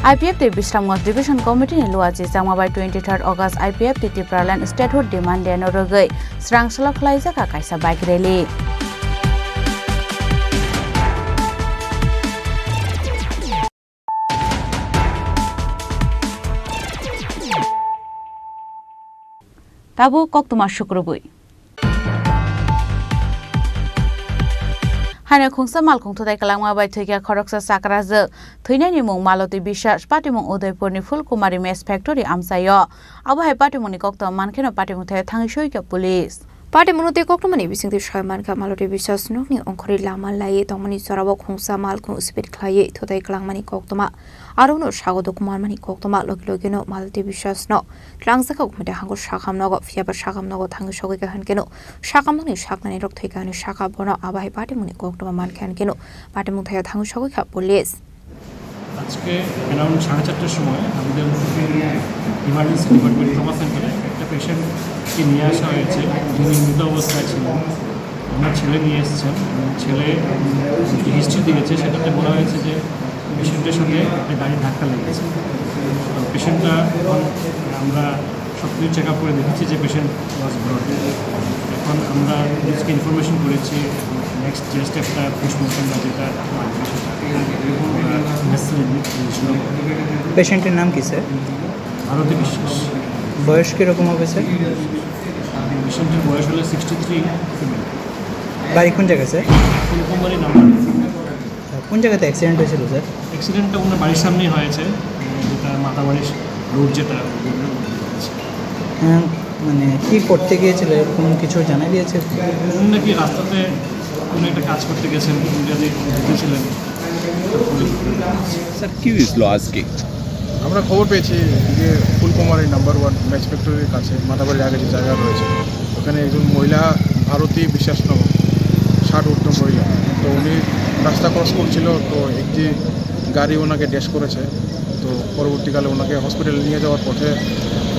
I P F T Bisramganj Division Committee ni Luaji Changma bai twenty third August I P F T Tipraland Statehood Demand Day no rwgwi Srangsalo khwlaijakha kaisa bike rally. Tabuk koktwma sukrubwi. Haino khungsa malkhung thutai kwlangma bai thwikha khoroksa chakrajwk. Thwinani mung Maloti Biswas, patimung Udaipurni Phulkumari Mess Factory amchaio. Abo hai patimungni koktwma mankheno patimung thaio thangwi soikha police. Patimungno tei koktwmani bisingtwi soi mankha Maloti Biswas nokni ongkhorwi lama laiwi tongmani jorao khungsa malkhung speed khlaiwi thutai kwlangmani koktwma. Arono sago dokumarmani koktwma logi logino Maloti Biswasno twlangjakha gumete hango sakam nogo, phiyaba sakam nogo thangwi sogwi kha hinkeno sakam nokni saknani rok thwikha hinwi sakha bono, abo hai patimungni koktwma mankha hinkeno patimung thaio thangwi sogwi kha police. আজকে অ্যারাউন্ড সাড়ে চারটার সময় আমাদের emergency department trauma সেন্টারে একটা পেশেন্টকে নিয়ে আসা হয়েছে, যিনি মৃত অবস্থায় ছিলেন। আমার ছেলে নিয়ে এসেছেন। ছেলে যে হিস্ট্রি দিয়েছে, সেটাতে বলা হয়েছে যে পেশেন্টের সঙ্গে একটা গাড়ির ধাক্কা লেগেছে। তো পেশেন্টটা এখন আমরা সব কিছু চেক আপ করে দেখেছি যে পেশেন্ট ওয়াজ ব্রট। এখন আমরা পুলিশকে ইনফরমেশন করেছি, নেক্সট যে স্টেপটা পোস্টমর্টম বা যেটা লাগবে সেটা আমরা নেসেসারি ইনস্ট্রুমেন্ট। পেশেন্টের নাম কি, স্যার? ভারতী বিশ্বাস। বয়স কীরকম হবে, স্যার? পেশেন্টের বয়স হলো সিক্সটি থ্রি। বাড়ি কোন জায়গায়, স্যার? ফুলকুমারী নাম্বার। কোন জায়গাতে অ্যাক্সিডেন্ট হয়েছিল, স্যার? অ্যাক্সিডেন্টটা ওনার বাড়ির সামনেই হয়েছে, যেটা মাতাবাড়ির রোড যেটা। হ্যাঁ, মানে কি করতে গিয়েছিল এরকম কিছু জানা গিয়েছে? উনি নাকি রাস্তাতে কোনো একটা কাজ করতে গেছেন, উনি যদি ঢুকেছিলেন। স্যার, কি হয়েছিল আজকে? আমরা খবর পেয়েছি যে ফুলকুমারী নাম্বার ওয়ান ম্যাচ ফ্যাক্টরির কাছে মাতাবাড়ির আগে যে জায়গা রয়েছে, ওখানে একজন মহিলা ভারতী বিশ্বাস নামক ষাট ঊর্ধ্ব মহিলা, তো উনি রাস্তা ক্রস করছিল, তো একটি গাড়ি ওনাকে ড্যাশ করেছে। তো পরবর্তীকালে ওনাকে হসপিটালে নিয়ে যাওয়ার পথে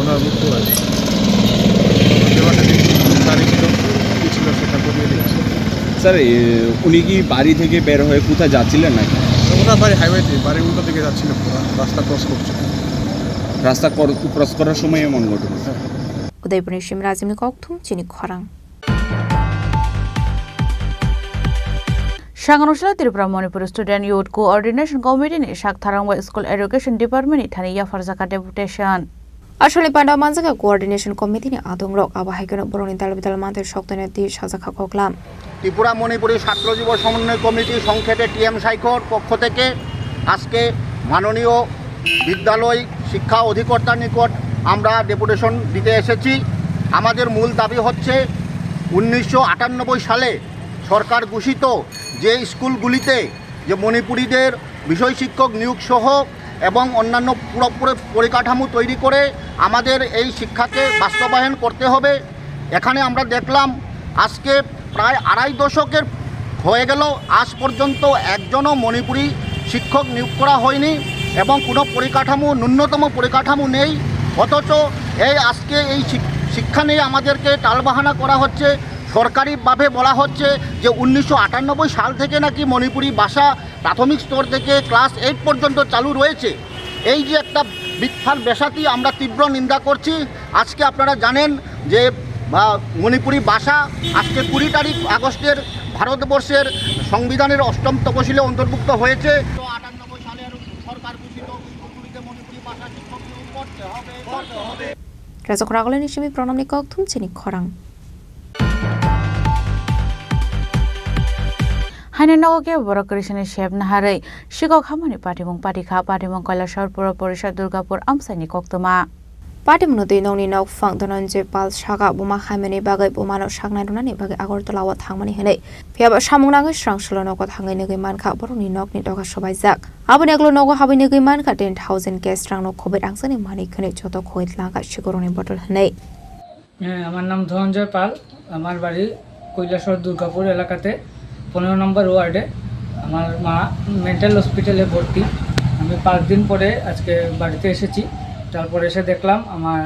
ওনার মৃত্যু হয়েছে। ড্রাইভারটা যে গাড়ি ছিল, কি ছিল সেটা করিয়ে দিয়েছে। স্যার, এ, উনি কি বাড়ি থেকে বের হয়ে কোথায় যাচ্ছিলেন নাকি? ওনার বাড়ি হাইওয়েতে, বাড়ির উল্টো দিকে যাচ্ছিল, পুরো রাস্তা ক্রস করছিল। রাস্তা কর-, ক্রস করার সময় এমন ঘটনা? হ্যাঁ। Udaipurni Shimrajimni kokthum chini khorang. Sanganusla Tripura Manipur Student Youth Coordination Committee ni sak tharang bai School Education Department ni thani yapharjaka deputation. Aswlni panda manjaka Coordination Committee ni adongrok, abo hai kheno borokni dal bidal mantwi soktoina twi sajakha koklam. Tripura মণিপুরী ছাত্র যুব সমন্বয় কমিটি, সংক্ষেপে টিএম সাইকোর পক্ষ থেকে আজকে মাননীয় বিদ্যালয় শিক্ষা অধিকর্তার নিকট আমরা ডেপুটেশন দিতে এসেছি। আমাদের মূল দাবি হচ্ছে উনিশশো আটানব্বই সালে সরকার ঘোষিত যে স্কুলগুলিতে যে মণিপুরীদের বিষয় শিক্ষক নিয়োগ সহ এবং অন্যান্য পুরোপুরি পরিকাঠামো তৈরি করে আমাদের এই শিক্ষাকে বাস্তবায়ন করতে হবে। এখানে আমরা দেখলাম আজকে প্রায় আড়াই দশকের হয়ে গেল, আজ পর্যন্ত একজনও মণিপুরি শিক্ষক নিয়োগ করা হয়নি এবং কোনো পরিকাঠামো, ন্যূনতম পরিকাঠামো নেই। অথচ এই আজকে এই শিক-, শিক্ষা নিয়ে আমাদেরকে টালবাহানা করা হচ্ছে। সরকারিভাবে বলা হচ্ছে যে উনিশশো আটানব্বই সাল থেকে নাকি মণিপুরি ভাষা প্রাথমিক স্তর থেকে ক্লাস এইট পর্যন্ত চালু রয়েছে। এই যে একটা মিথ্যার বেসাতি, আমরা তীব্র নিন্দা করছি। আজকে আপনারা জানেন যে, আহ, মণিপুরি ভাষা আজকে কুড়ি তারিখ আগস্টের ভারতবর্ষের সংবিধানের অষ্টম তপশিলে অন্তর্ভুক্ত হয়েছে। তো আটানব্বই সালের সরকার ঘোষিত স্কুলগুলিতে মণিপুরি ভাষা শিক্ষক নিয়োগ করতে হবে, করতে হবে। Rajak Ragolini simi pranamni kokthum chini khorang. Haino nogo khe borok kwrwisani sep naharwi sikok hamani patimung patikha, patimung Kailasor Puro Porisa Durgapur amchaini koktwma. Patimungno twi nokni nokphang Dhananjay Pal saka buma hamyani bagwi bumano saknai rwnani bagwi Agartala o thangmani hwnwi. Phiyaba samung nangwi swrang solo nogo thangwi nugwi mankha borokni nokni doga sobaijak. Aboni ulo nogo habwi nugwi mankha ten thousand cash rangno khobwi rangchakni manwi khwnwi joto khogwi tlangkha sikorokni bodol hwnwi. হ্যাঁ, আমার নাম ধনঞ্জয় পাল। আমার বাড়ি কৈলাসহর দুর্গাপুর এলাকাতে, পনেরো নম্বর ওয়ার্ডে। আমার মা মেন্টাল হসপিটালে ভর্তি। আমি পাঁচ দিন পরে আজকে বাড়িতে এসেছি। তারপর এসে দেখলাম আমার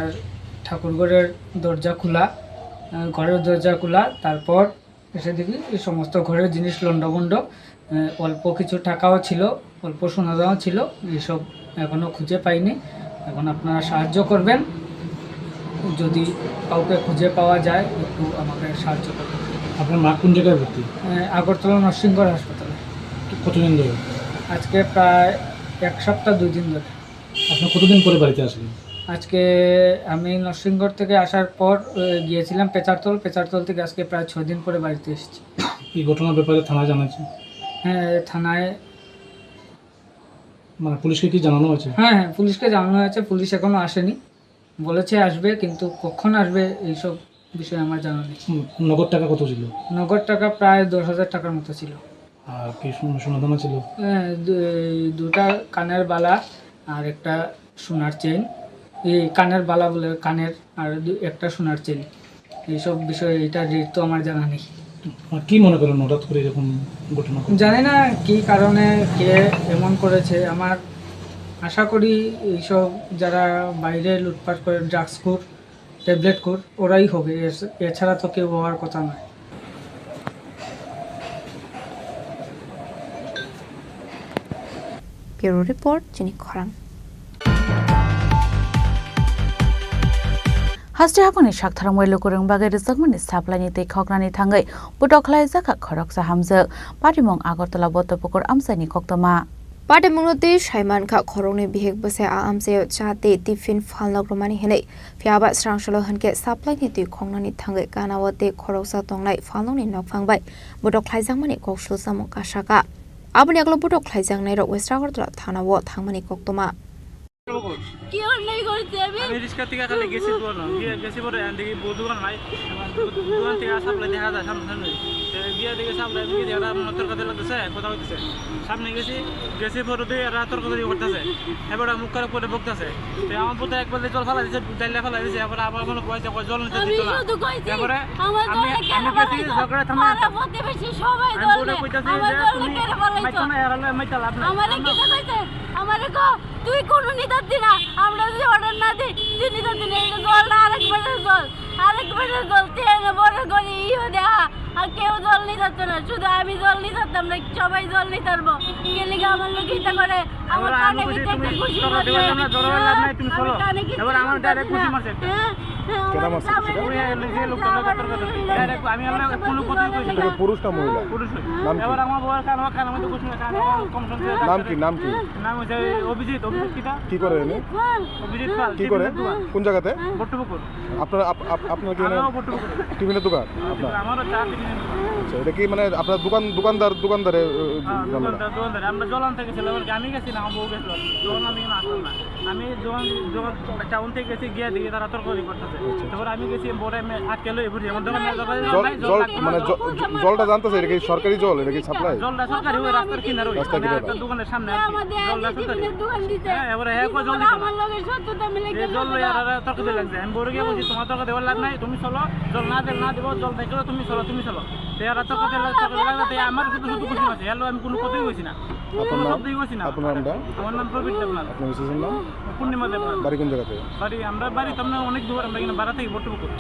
ঠাকুরঘরের দরজা খোলা, আহ, ঘরের দরজা খোলা। তারপর এসে দেখি এই সমস্ত ঘরের জিনিস লণ্ডভণ্ড, আহ, অল্প কিছু টাকাও ছিল, অল্প সোনা দানা ছিল, এইসব এখনো খুঁজে পাইনি। এখন আপনারা সাহায্য করবেন, যদি কাউকে খুঁজে পাওয়া যায় একটু আমাকে সাহায্য করবেন। আপনার মা কোন জায়গায় ভর্তি? আহ, আগরতলা নরসিংগড় হাসপাতালে। কতদিন ধরে? আজকে প্রায় এক সপ্তাহ দুই দিন ধরে। আপনি কতদিন পরে বাড়িতে আসলেন? আজকে আমি নরসিংগড় থেকে আসার পর, আহ, গিয়েছিলাম পেচারতল, পেচারতল থেকে আজকে প্রায় ছয় দিন পরে বাড়িতে এসেছি। এই ঘটনার ব্যাপারে থানায় জানাচ্ছেন? হ্যাঁ, থানায়। মানে পুলিশকে কি জানানো হয়েছে? হ্যাঁ, হ্যাঁ, পুলিশকে জানানো হয়েছে, পুলিশ এখনো আসেনি। বলেছে আসবে, কিন্তু কখন আসবে এইসব বিষয়ে আমার জানা নেই। হুম, নগদ টাকা কত ছিল? নগদ টাকা প্রায় দশ হাজার টাকার মতো ছিল। আর কি সোন-, সোনা দানা ছিল? হ্যাঁ, দু-, এই দুটা কানের বালা আর একটা সোনার চেইন, এই কানের বালা বলে কানের, আর দু-, একটা সোনার চেইন। এইসব বিষয়ে এটা রেট তো আমার জানা নেই। আর কি মনে করেন হঠাৎ করে এরকম ঘটনা ঘটলো? জানি না কি কারণে কে এমন করেছে। আমার আশা করি এইসব যারা বাইরে লুটপাট করে, ড্রাগস খোর, ট্যাবলেট খোর, ওরাই হবে, এছ-, এছাড়া তো কেউ হওয়ার কথা নয়। Bureau Report, Chini Khorang. Haste haphangni saktharmwi lukurok bagwi rwjakmani supply ni twi khoknani thangwi botok khlaijak kha khoroksa hamjwk. Patimung Agartala Boddopukur amchaini koktwma. Patimungno twi saimankha khoroknwi bihik bwsai a amchaio cha tei tiffin phalnok rwmani hinwi. Phiya ba srang salo hinkhe supply ni twi khoknani thangwi ganao tei khoroksa tongnai phalnokni nokphang bai botok khlaijakmani kok sulsamung kasaka. Aboni yagulo botok khlaijaknairok West Agartala thanao thangmani koktwma. কি অন্যায় করেছি আমি? আমি রিক্সা থেকে খালি গেছি দোকানে, গিয়ে গেছি পরে এখান থেকে বউ দোকান নাই, দোকান থেকে আসার পরে দেখা যায় সামনে সামনে। তো গিয়ে দেখে সামনে আমি গিয়ে এরা মনে তর্ক দিলে দিছে, কথা হইতেছে। সামনে গেছি, গেছি পরে দিয়ে এরা তর্ক তর্কি করতেছে। এবার মুখ করে পরে বকতেছে। তো আমার পুত্র এক বালতি জল ফালা দিছে, ডাইলে ফালা দিছে, এবার আবার মনে কয়েছে, কয় জল নিতে আমি দিত না। শুধু কইছি, এবারে আমার আমি, জলটা আমি কেন গেছি, ফালাইছো? ঝগড়া থামাই পাড়া আছে। প্রতিবেশী সবাই আমি জল বলে নেয়, কইতাছি আমার যে জলটা তুমি কেন ফালাইছো? মাইতো না, এরালে মাইতাল আপনার। আমারে কি কইছে? আমারে কো, তুই কোনো নিতে দিস না, আমরা যদি অর্ডার না দিই, তুই নিতে দিস না। এই জলটা আরেক বেটার জল, আরেক বেটার জল, তুই এনে বড় করে ইয়ে দেখা, আর কেউ জল নিতে পারতো না, শুধু আমি জল নিতে পারতাম না, সবাই জল নিতে পারবো। কে লিগে আমার লোক ইচ্ছা করে, আমার এবার আমি কানে কইছি, কিনতে তুমি একটা খুশি জল মারছে। দিবা না, জল লাভ নাই, তুমি আমি চলো। কানে কিনতে এবার আমার খুশি direct মারছে। খুশি মারছে একটা। হ্যাঁ, হ্যাঁ, কেন আমার মারছে কানে খুশিটা? ওই যে লোকটা লোকের তর্ক করছে। Direct আমি আমরা কোনো কথাই কইছি না। এটা কি পুরুষ না মহিলা? পুরুষ। নাম কি? এবার আমার বউয়ের কানে, কানে আমি তো খুশি না, কানে কম শুনছে। নাম কি, নাম কি? নাম হচ্ছে অভিজিৎ, অভিজিৎ কিতা? কি করে এনে? অভিজিৎ পাল, কি করে? টিফিনের দোকান। কোন জায়গাতে? বট্টপুকুর। আপনার, আপ-, আপ-, আপনার কি এনে আমিও বট্টপুকুর। টিফিনের দোকান আপনার? আমারও চা টিফিনের দোকান। আচ্ছা, এটা কি মানে আপনার দোকান, দোকানদার, দোকানদারে, আহ, হ্যাঁ, ঝামেলা? দোকানদার, দোকানদার। আমরা জল আনতে গেছিলাম আর কি, আমি গেছি না, আমার বউ গেছিল। জল আনতে গেলে আসলাম না। আমি যখন, যখন টাউন থেকে গেছি, গিয়ে দেখি তারা তর্কাতর্কি করতেছে। আচ্ছা। তারপর আমি গেছি, বউরে আমি আটকে লই, বুঝি, আমার দোকানে জল, জল, মানে জ-, জ-, জলটা জানতেছে, এটা কি সরকারি জল, এটা কি সাপ্লাই? জলটা সরকারি, ওই রাস্তার কিনারে, ওই, রাস্তার মানে কিনারে। একটা দোকানের সামনে আর কি। জলটা সরকারি। হ্যাঁ, এবারে হ্যাঁ, কয় জল দিতে না। এই জল লইয়া আর, আর তর্ক দিতে লাগছে। আমি বউরে গিয়ে বলছি, "তোমার তর্ক দেওয়ার লাভ নাই, তুমি চলো, জল না দিলে না দেবো, জল দেখলে তুমি চলো, তুমি চলো।" তো এরা তর্ক দিতে লাগছে, তর্ক দিতে লাগছে, তো আমার শুধু শুধু খুশি আছে, এর লগে আমি কোনো কথাই কইছি না। আপনার কোনো নাম? শব্দই কইছি না। আপনার নামটা? আমার নাম প্রবীর দেবনাথ। আপনার মিসেসের নাম? পূর্ণিমা দেবনাথ। বাড়ি কোন জায়গাতে? বাড়ি, আমরা বাড়ি তো আমরা অনেক দূর, আমরা এখানে বাড়া থেকে বট্টপুকুর।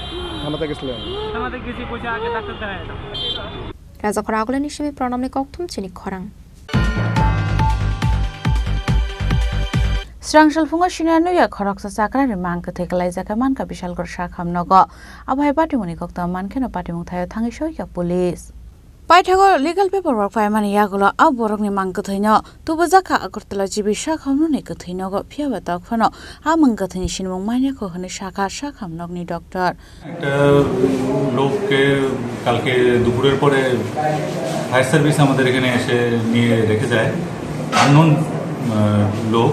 থানাতে গেছিলেন? থানাতে গেছি, কইছে আগে ডাক্তার দেখায় এটা। Rajakhor Agulani simi Pranamni kokthum chini khorang. Srang salphungo siniya nuya khoroksa chakrani mang kwthwi kwlaijak khe mankha Bishalgarh sakham nogo. Abo hai patimungni koktwma mankheno patimung thaio thangwi soikha police. Paithago legal paperwork paimani yagulo a borokni mang kwthwino tubujakha Agartala G B sakhamnokni kwthwi nogo, phiyaba tokphano a mang kwthwini sinimung manyakho hwnwi sakha sakhamnokni doctor. একটা লোককে কালকে দুপুরের পরে fire service আমাদের এখানে এসে নিয়ে রেখে যায়। আননোন, আহ, লোক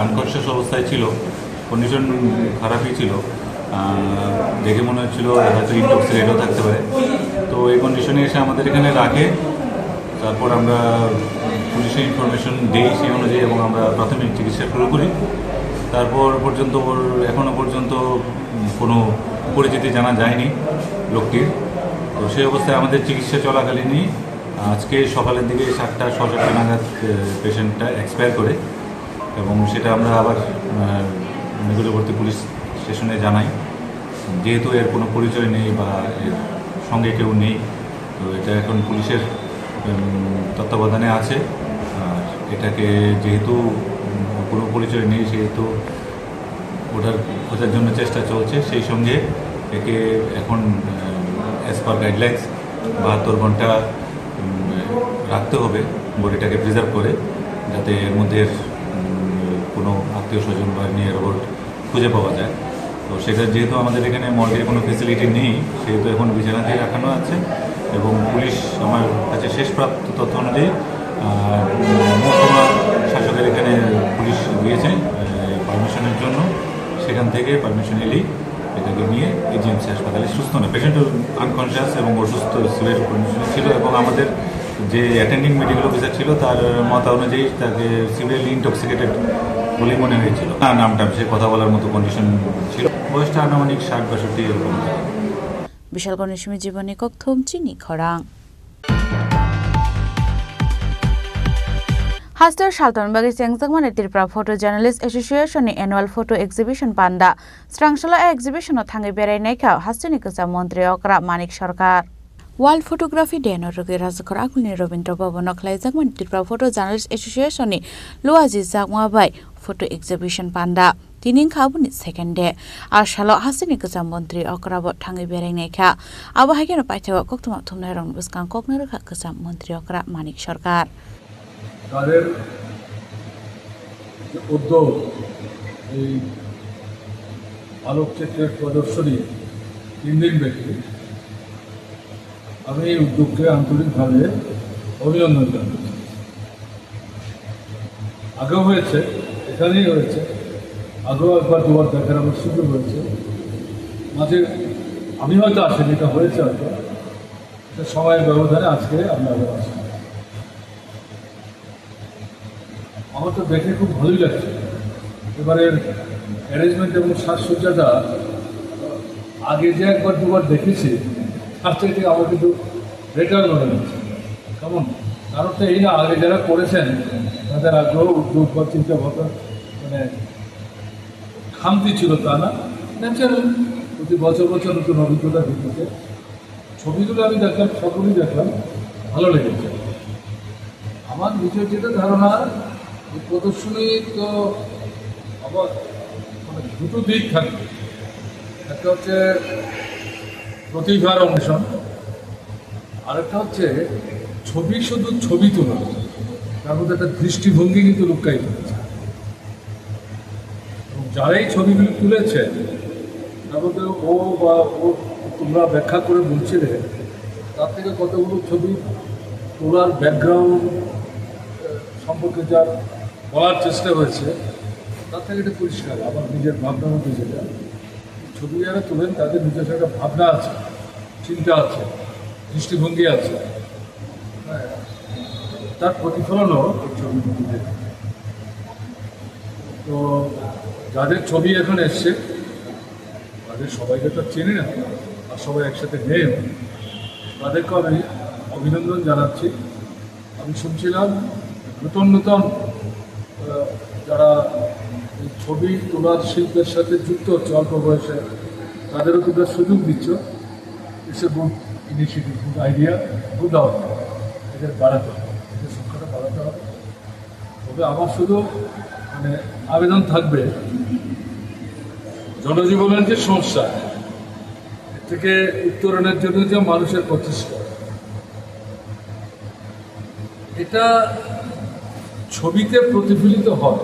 আনকনসিয়াস অবস্থায় ছিল, কন্ডিশন খারাপই ছিল। আহ, দেখে মনে হচ্ছিল হয়তো ইনটক্সিকেটেডও থাকতে পারে। তো এই কন্ডিশনে এসে আমাদের এখানে রাখে, তারপর আমরা পুলিশে ইনফরমেশন দেই সেই অনুযায়ী এবং আমরা প্রাথমিক চিকিৎসা শুরু করি। তারপর পর্যন্ত ওর, এখনো পর্যন্ত কোনো পরিচিতি জানা যায়নি লোকটির। তো সেই অবস্থায় আমাদের চিকিৎসা চলাকালীনই আজকে সকালের দিকে সাতটা, সাড়ে সাতটা নাগাদ, এ, পেশেন্টটা এক্সপায়ার করে এবং সেটা আমরা আবার, আহ, নিকটবর্তী পুলিশ স্টেশনে জানাই। যেহেতু এর কোনো পরিচয় নেই বা এর সঙ্গে কেউ নেই, তো এটা এখন পুলিশের, উম, তত্ত্বাবধানে আছে। আর এটাকে যেহেতু, উম, কোনো পরিচয় নেই, সেহেতু ওটার খোঁজার জন্য চেষ্টা চলছে। সেই সঙ্গে একে এখন, আহ, as per guidelines বাহাত্তর ঘন্টা, উম, রাখতে হবে বডিটাকে প্রিজার্ভ করে, যাতে এর মধ্যে, উম, কোনো আত্মীয় স্বজন বা নিয়ার অ্যাবাউট খুঁজে পাওয়া যায়। তো সেটা যেহেতু আমাদের এখানে মর্গের কোনো ফেসিলিটি নেই, সেহেতু এখন বিছানাতেই রাখানো আছে এবং পুলিশ আমার কাছে শেষ প্রাপ্ত তথ্য অনুযায়ী, আহ, মহকুমা শাসকের এখানে পুলিশ গিয়েছে, আহ, পারমিশনের জন্য। সেখান থেকে পারমিশন এলেই এটাকে নিয়ে এজিএমসি হাসপাতালে সুস্থ না, পেশেন্ট আনকনসিয়াস এবং অসুস্থ, সিভিয়ার কন্ডিশনে ছিল এবং আমাদের যে অ্যাটেন্ডিং মেডিকেল অফিসার ছিল, তার মতা অনুযায়ী তাকে সিভিয়ারলি ইনটক্সিকেটেড বলেই মনে হয়েছিল। না, নামটা সে কথা বলার মতো কন্ডিশন ছিল। বয়সটা আনুমানিক ষাট বাষট্টি এরকম। Bishalgarhni simi Jibonni kokthum chini khorang. Haste salton bagwi chengjakmani Tripura Photo Journalist Association ni annual photo exhibition panda. Srangsalo a exhibition o thangwi berai naikha hasteni kwcham montri okra Manik Sarkar. World Photography Day no rwgwi Rajakhor akulni Rabindra Bhavan o khlaijakmani Tripura Photo Journalist Association ni luajijakma bai photo exhibition panda. Tini wngkha aboni second day. A salo hasteni kwcham montri okra bo thangwi berai naikha. Abo hai kheno paithakgo koktwma thumnairokni bwskang kokno rwkha kwcham montri okra Manik Sarkar. তাদের যে উদ্যোগ, এই আলোকচিত্রের প্রদর্শনী তিন দিন ব্যাপী, আমি এই উদ্যোগকে আন্তরিকভাবে অভিনন্দন জানাচ্ছি। আগেও হয়েছে, এখানেই হয়েছে, আগেও একবার দুবার দেখার আমার সুযোগ হয়েছে। মাঝে আমি হয়তো আসিনি, এটা হয়েছে হয়তো, এটা সময়ের ব্যবধানে আজকে আমরা আবার আসছি। আমার তো দেখে খুব ভালোই লাগছে। এবারের অ্যারেঞ্জমেন্ট এবং সাজসজ্জাটা আগে যে একবার দুবার দেখেছি, তার চাইতে আমার কিন্তু বেটার মনে হচ্ছে। কেমন? কারণ তো এই না, আগে যারা করেছেন, তাদের আগ্রহ, উদ্যোগ বা চিন্তা ভাবনা, মানে, খামতি ছিল তা না, ন্যাচারাল। প্রতি বছর বছর নতুন অভিজ্ঞতা ভিত্তিতে ছবিগুলো আমি দেখলাম, সকলেই দেখলাম, ভালো লেগেছে। আমার নিজের যেটা ধারণা, এই প্রদর্শনী তো আবার, মানে, দুটো দিক থাকবে। একটা হচ্ছে প্রতিভার অন্বেষণ, আরেকটা হচ্ছে ছবি শুধু ছবি তোলা, তার মধ্যে একটা দৃষ্টিভঙ্গি কিন্তু লুক্কায়িত আছে। এবং যারা এই ছবিগুলি তুলেছে, তার মধ্যে ও বা ও, তোমরা ব্যাখ্যা করে বলছিলে, তার থেকে কতগুলো ছবি তোলার ব্যাকগ্রাউন্ড সম্পর্কে যার বলার চেষ্টা হয়েছে, তার থেকে এটা পরিষ্কার আমার নিজের ভাবনার মধ্যে যেটা। ছবি যারা তোলেন, তাদের নিজস্ব একটা ভাবনা আছে, চিন্তা আছে, দৃষ্টিভঙ্গি আছে। হ্যাঁ, তার প্রতিফলনও এই ছবির মধ্যে। তো যাদের ছবি এখন এসছে, তাদের সবাইকে তো চিনি না, আর সবাই একসাথে নেই, তাদেরকে আমি অভিনন্দন জানাচ্ছি। আমি শুনছিলাম নতুন নতুন, আহ, যারা এই ছবি তোলার শিল্পের সাথে যুক্ত হচ্ছে অল্প বয়সে, তাদেরও তোমরা সুযোগ দিচ্ছ। It's a good initiative, good idea, good outcome. এদের বাড়াতে হবে, এদের সংখ্যাটা বাড়াতে হবে। তবে আমার শুধু, মানে, আবেদন থাকবে, জনজীবনের যে সমস্যা, এর থেকে উত্তরণের জন্য যে মানুষের প্রচেষ্টা, এটা ছবিতে প্রতিফলিত হয়।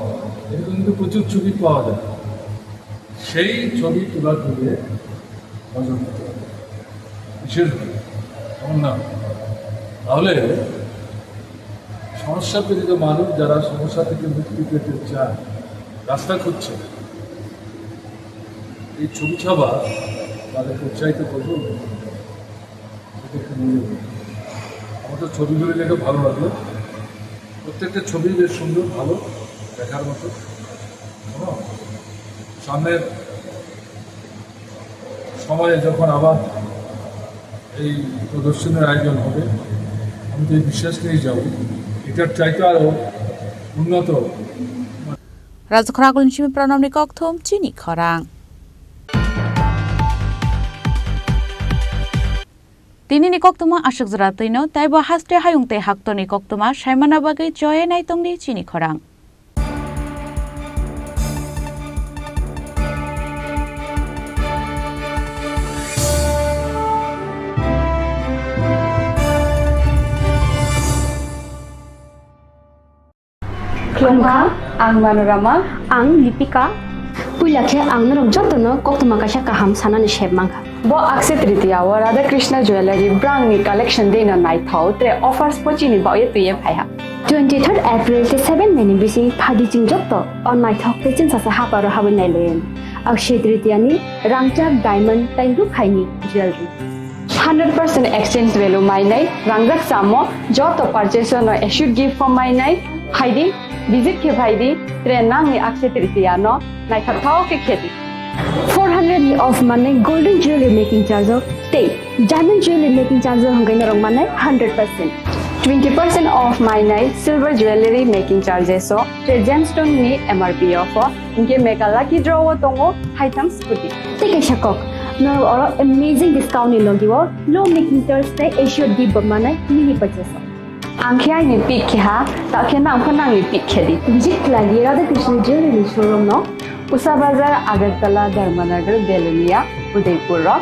এরকম কিন্তু প্রচুর ছবি পাওয়া যায়। সেই ছবি তোলার দিকে নজর দিতে হবে, বিশেষ করে, এমন না? তাহলে সমস্যা পীড়িত মানুষ, যারা সমস্যা থেকে মুক্তি পেতে চায়, রাস্তা খুঁজছে, এই ছবি ছাপা তাদেরকে উৎসাহিত করবে। এটা একটু মনে রাখবেন। আমার তো ছবিগুলো দেখে ভালো লাগলো, প্রত্যেকটা ছবি বেশ সুন্দর, ভালো, দেখার মতো। হ্যাঁ? সামনের সময়ে যখন আবার এই প্রদর্শনীর আয়োজন হবে, আমি তো এই বিশ্বাস নিয়েই যাব, এটার চাইতে আরও উন্নত। Rajakhor akulni simi pranamni kokthum chini khorang. Tinini koktwma aswk jora twino, teibo haste hayung tei haktorni koktwma saimana bagwi choya naitongdi chini khorang. Khulumkha, ang Manorama. Ang Lipika. Puila khe ang norok jotono koktwma kaisa kaham sanani sep mankha. Bo Akshaya Tritiya o Radha Krishna Jewellery brangni collection dei no naithok, tre offers bo chini baoh ye twi ye phaiha. Twenty third April tei seven May ni bising phaidi chwng joto o naithok tei chwngsacha haparo habwi nailaio. Akshaya Tritiya ni rangchak, diamond tei rukhaini jewellery. Hundred percent exchange value mainai, rangjak chamo, joto purchase no assured gift form mainai, phaidi, visit khe phaidi, tre nangni Akshaya Tritiya no naithok thok khe khedi. Four hundred ni off manai golden jewelry making charge o tei diamond jewelry making charge o hwnkhai norok manai hundred percent. Twenty percent off mainai silver jewelry making charges o tre gemstone ni M R P off o, hinkhe mega lucky draw o tongo haitham scooty. Tei kaisa kok, Norok oro amazing discount ni logi o low making charge tei assured gift bo manai mini purchase o. Ang khe aini pick khe ha, ta khe nang pho nangni pick khe di. Visit khlai di Radha Krishna Jewelry showroom no. Usa Bazar, Agartala, Dharmanagar, Belonia, Udaipur rok.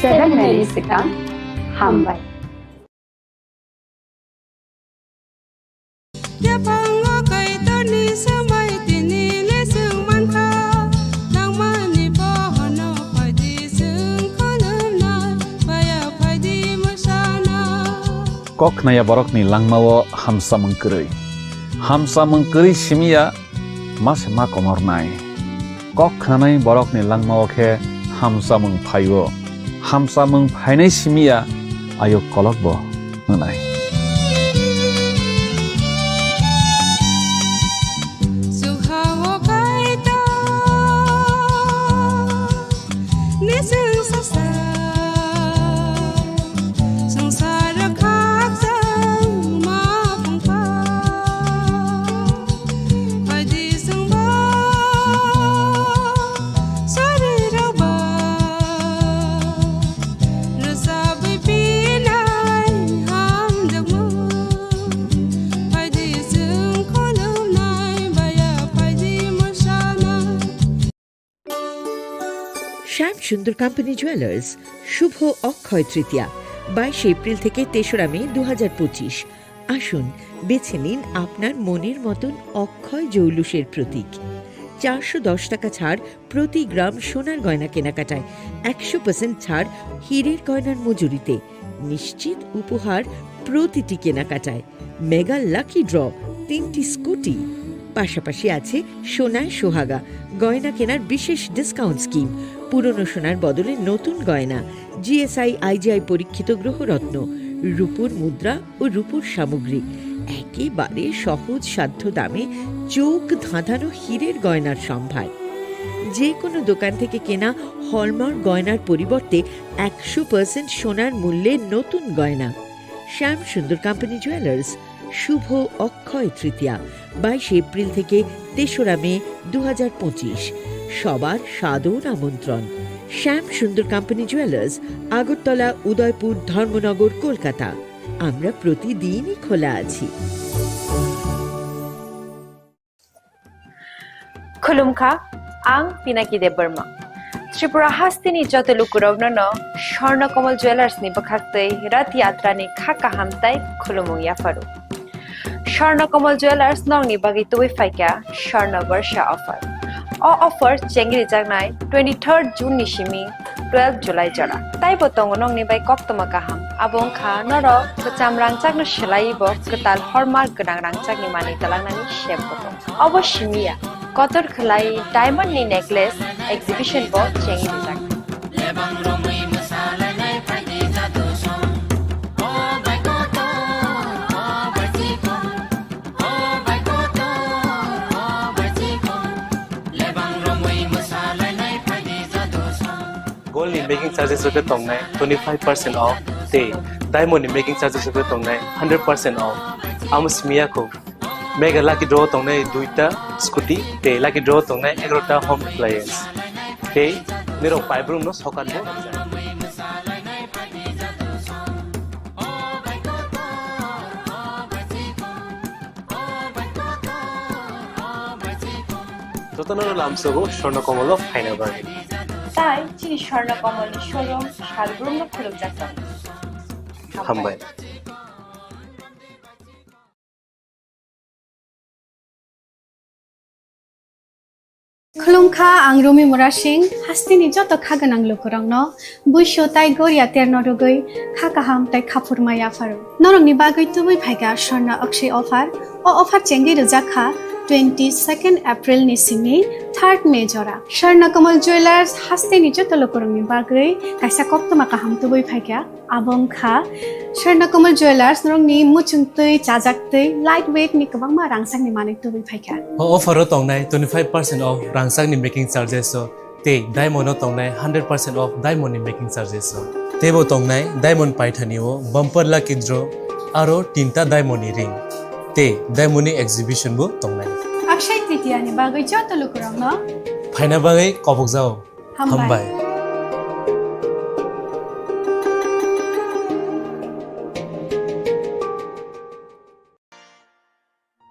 Seven minutes swkang. Hambai. Yaphango Kaitorni swmai tini le swng mankha, nangmani bohono phaidi swng khulumnai, baya phaidi mwsana. Kok khnaya borokni langmao hamsamung kwrwi. Hamsamung kwrwi simiya ma se ma komornai. Kok khnanai borokni langmao khe hamsamung phaio. Hamsamung phainai simiya ayuk kolokbo hwnai. Sukhao Kaitor. Nising sasa, sangsar khakchang ma pungkha. Phaidi sungba, sari rokba, rwchapwi pinai hamjakmung. Phaidi sung khulumnai baya, phaidi mwsana. Shyam Sundar Company Jewelers, শুভ অক্ষয় তৃতীয়া, বাইশে এপ্রিল থেকে তেসরা মে দু হাজার পঁচিশ। আসুন, বেছে নিন আপনার মনের মতন অক্ষয় জৌলুসের প্রতীক। চারশো দশ টাকা ছাড় প্রতি গ্রাম সোনার গয়না কেনাকাটায়, একশো পার্সেন্ট ছাড় হীরের গয়নার মজুরিতে। নিশ্চিত উপহার প্রতিটি কেনাকাটায়। মেগা লাকি ড্র, তিনটি স্কুটি। পাশাপাশি আছে সোনায় সোহাগা, গয়না কেনার বিশেষ ডিসকাউন্ট স্কিম, পুরনো সোনার বদলে নতুন গয়না, জিএসআই আইজিআই পরীক্ষিত গ্রহরত্ন, রূপোর মুদ্রা ও রূপোর সামগ্রী। একেবারে সহজ সাধ্য দামে চোখ ধাঁধানো হীরের গয়নার সম্ভার। যে কোনো দোকান থেকে কেনা হলমার্ক গয়নার পরিবর্তে একশো পার্সেন্ট সোনার মূল্যে নতুন গয়না। শ্যাম সুন্দর কোম্পানি জুয়েলার্স, শুভ অক্ষয় তৃতীয়া, বাইশে এপ্রিল থেকে তেসরা মে দু হাজার পঁচিশ। সবার সাদর আমন্ত্রণ। শ্যাম সুন্দর কোম্পানি জুয়েলার্স, আগরতলা, উদয়পুর, ধর্মনগর, কলকাতা। আমরা প্রতিদিনই খোলা আছি। Khulumkha, ang Pinaki Debbarma. Tripura hasteni joto lukurokno no Swarna Kamal Jewellers ni bwkhaktwi Rath Yatra ni kha kaham tai khulumung yapharu. Swarna Kamal Jewellers nokni bagwi tubui phaikha Swarna Barsha offer. O offer chengrijaknai twenty-third June ni simi twelve July jora. Taibo tongo nokni bai koktwma kaham. Abo wngkha norok kwcham rangchakno swlaiwi bo kwtal hallmark gwnang rangchakni manwi twlangnani sep bo tongo. Obo simiya, kotor khwlai diamond ni necklace exhibition bo chengwi rijak. Gold ni making charges rok khe tongnai twenty five percent off, tei diamond ni making charges rok khe tongnai hundred percent off. Amo simi ya kho, mega lucky draw tongnai duita scooty tei lucky draw tongnai egarota home appliance. Tei nirok paibrum no sokan bo. Jotono lamsogo Swarna Kamal o phaina bagwi. Tai chini Swarna Kamal ni showroom salbrumno khulumjak tongo. Hambai. Khulumkha, ang Rumi Murasing, hasteni joto kha gwnang lukurokno buisu tai goria terno rwgwi kha kaham tai khaphurma yapharu. Norokni bagwi tubui phaikha Swarna Akshay offer. O offer chengwi rwjak kha twenty-second April ni simi third May jora. Swarna Kamal Jewellers hasteni joto lukurokni bagwi kaisa koktwma kaham tubui phaikha. Abo wngkha Swarna Kamal Jewellers, norokni muchungtwi, chajaktwi, light weight ni kwbangma rangchakni manwi tubui phaikha. O offer o tongnai twenty five percent off rangchakni making charges o, tei diamond o tongnai hundred percent off diamond ni making charges o. Teibo tongnai diamond paithani o bumper lucky draw aro tinta diamond ni ring tei diamond ni exhibition bo tongnai. Akshay Tritiya ni bagwi joto lukurokno phaina bagwi kobokjao. Hambai. Hambai.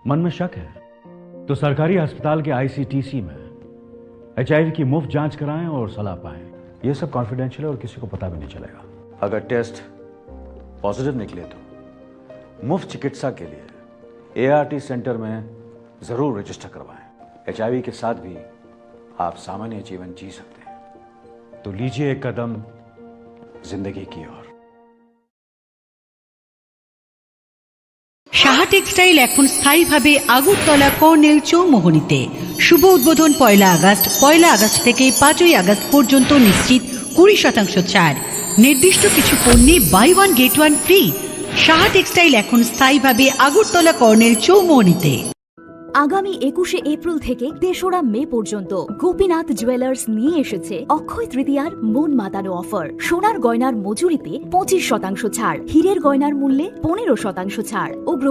मन में शक है तो सरकारी अस्पताल के आईसीटीसी में एचआईवी की मुफ्त जांच कराएं और सलाह पाएं। ये सब कॉन्फिडेंशियल है और किसी को पता भी नहीं चलेगा। अगर टेस्ट पॉजिटिव निकले तो मुफ्त चिकित्सा के लिए एआरटी सेंटर में जरूर रजिस्टर करवाएं। एचआईवी के साथ भी आप सामान्य जीवन जी सकते हैं। तो लीजिए एक कदम जिंदगी की ओर। সাহা টেক্সটাইল এখন স্থায়ীভাবে আগরতলা কর্নেল চৌমোহনীতে। শুভ উদ্বোধন পয়লা আগস্ট। পয়লা আগস্ট থেকে পাঁচই আগস্ট পর্যন্ত নিশ্চিত কুড়ি শতাংশ ছাড়। নির্দিষ্ট কিছু পণ্যে buy one get one free. Saha textile এখন স্থায়ীভাবে আগরতলা কর্নেল চৌমোহনীতে। আগামী একুশে এপ্রিল থেকে তেসরা মে পর্যন্ত গোপীনাথ জুয়েলার্স নিয়ে এসেছে অক্ষয় তৃতীয়ার মন মাতানো অফার। সোনার গয়নার মজুরিতে পঁচিশ শতাংশ ছাড়, হীরের গয়নার মূল্যে পনেরো শতাংশ ছাড় ও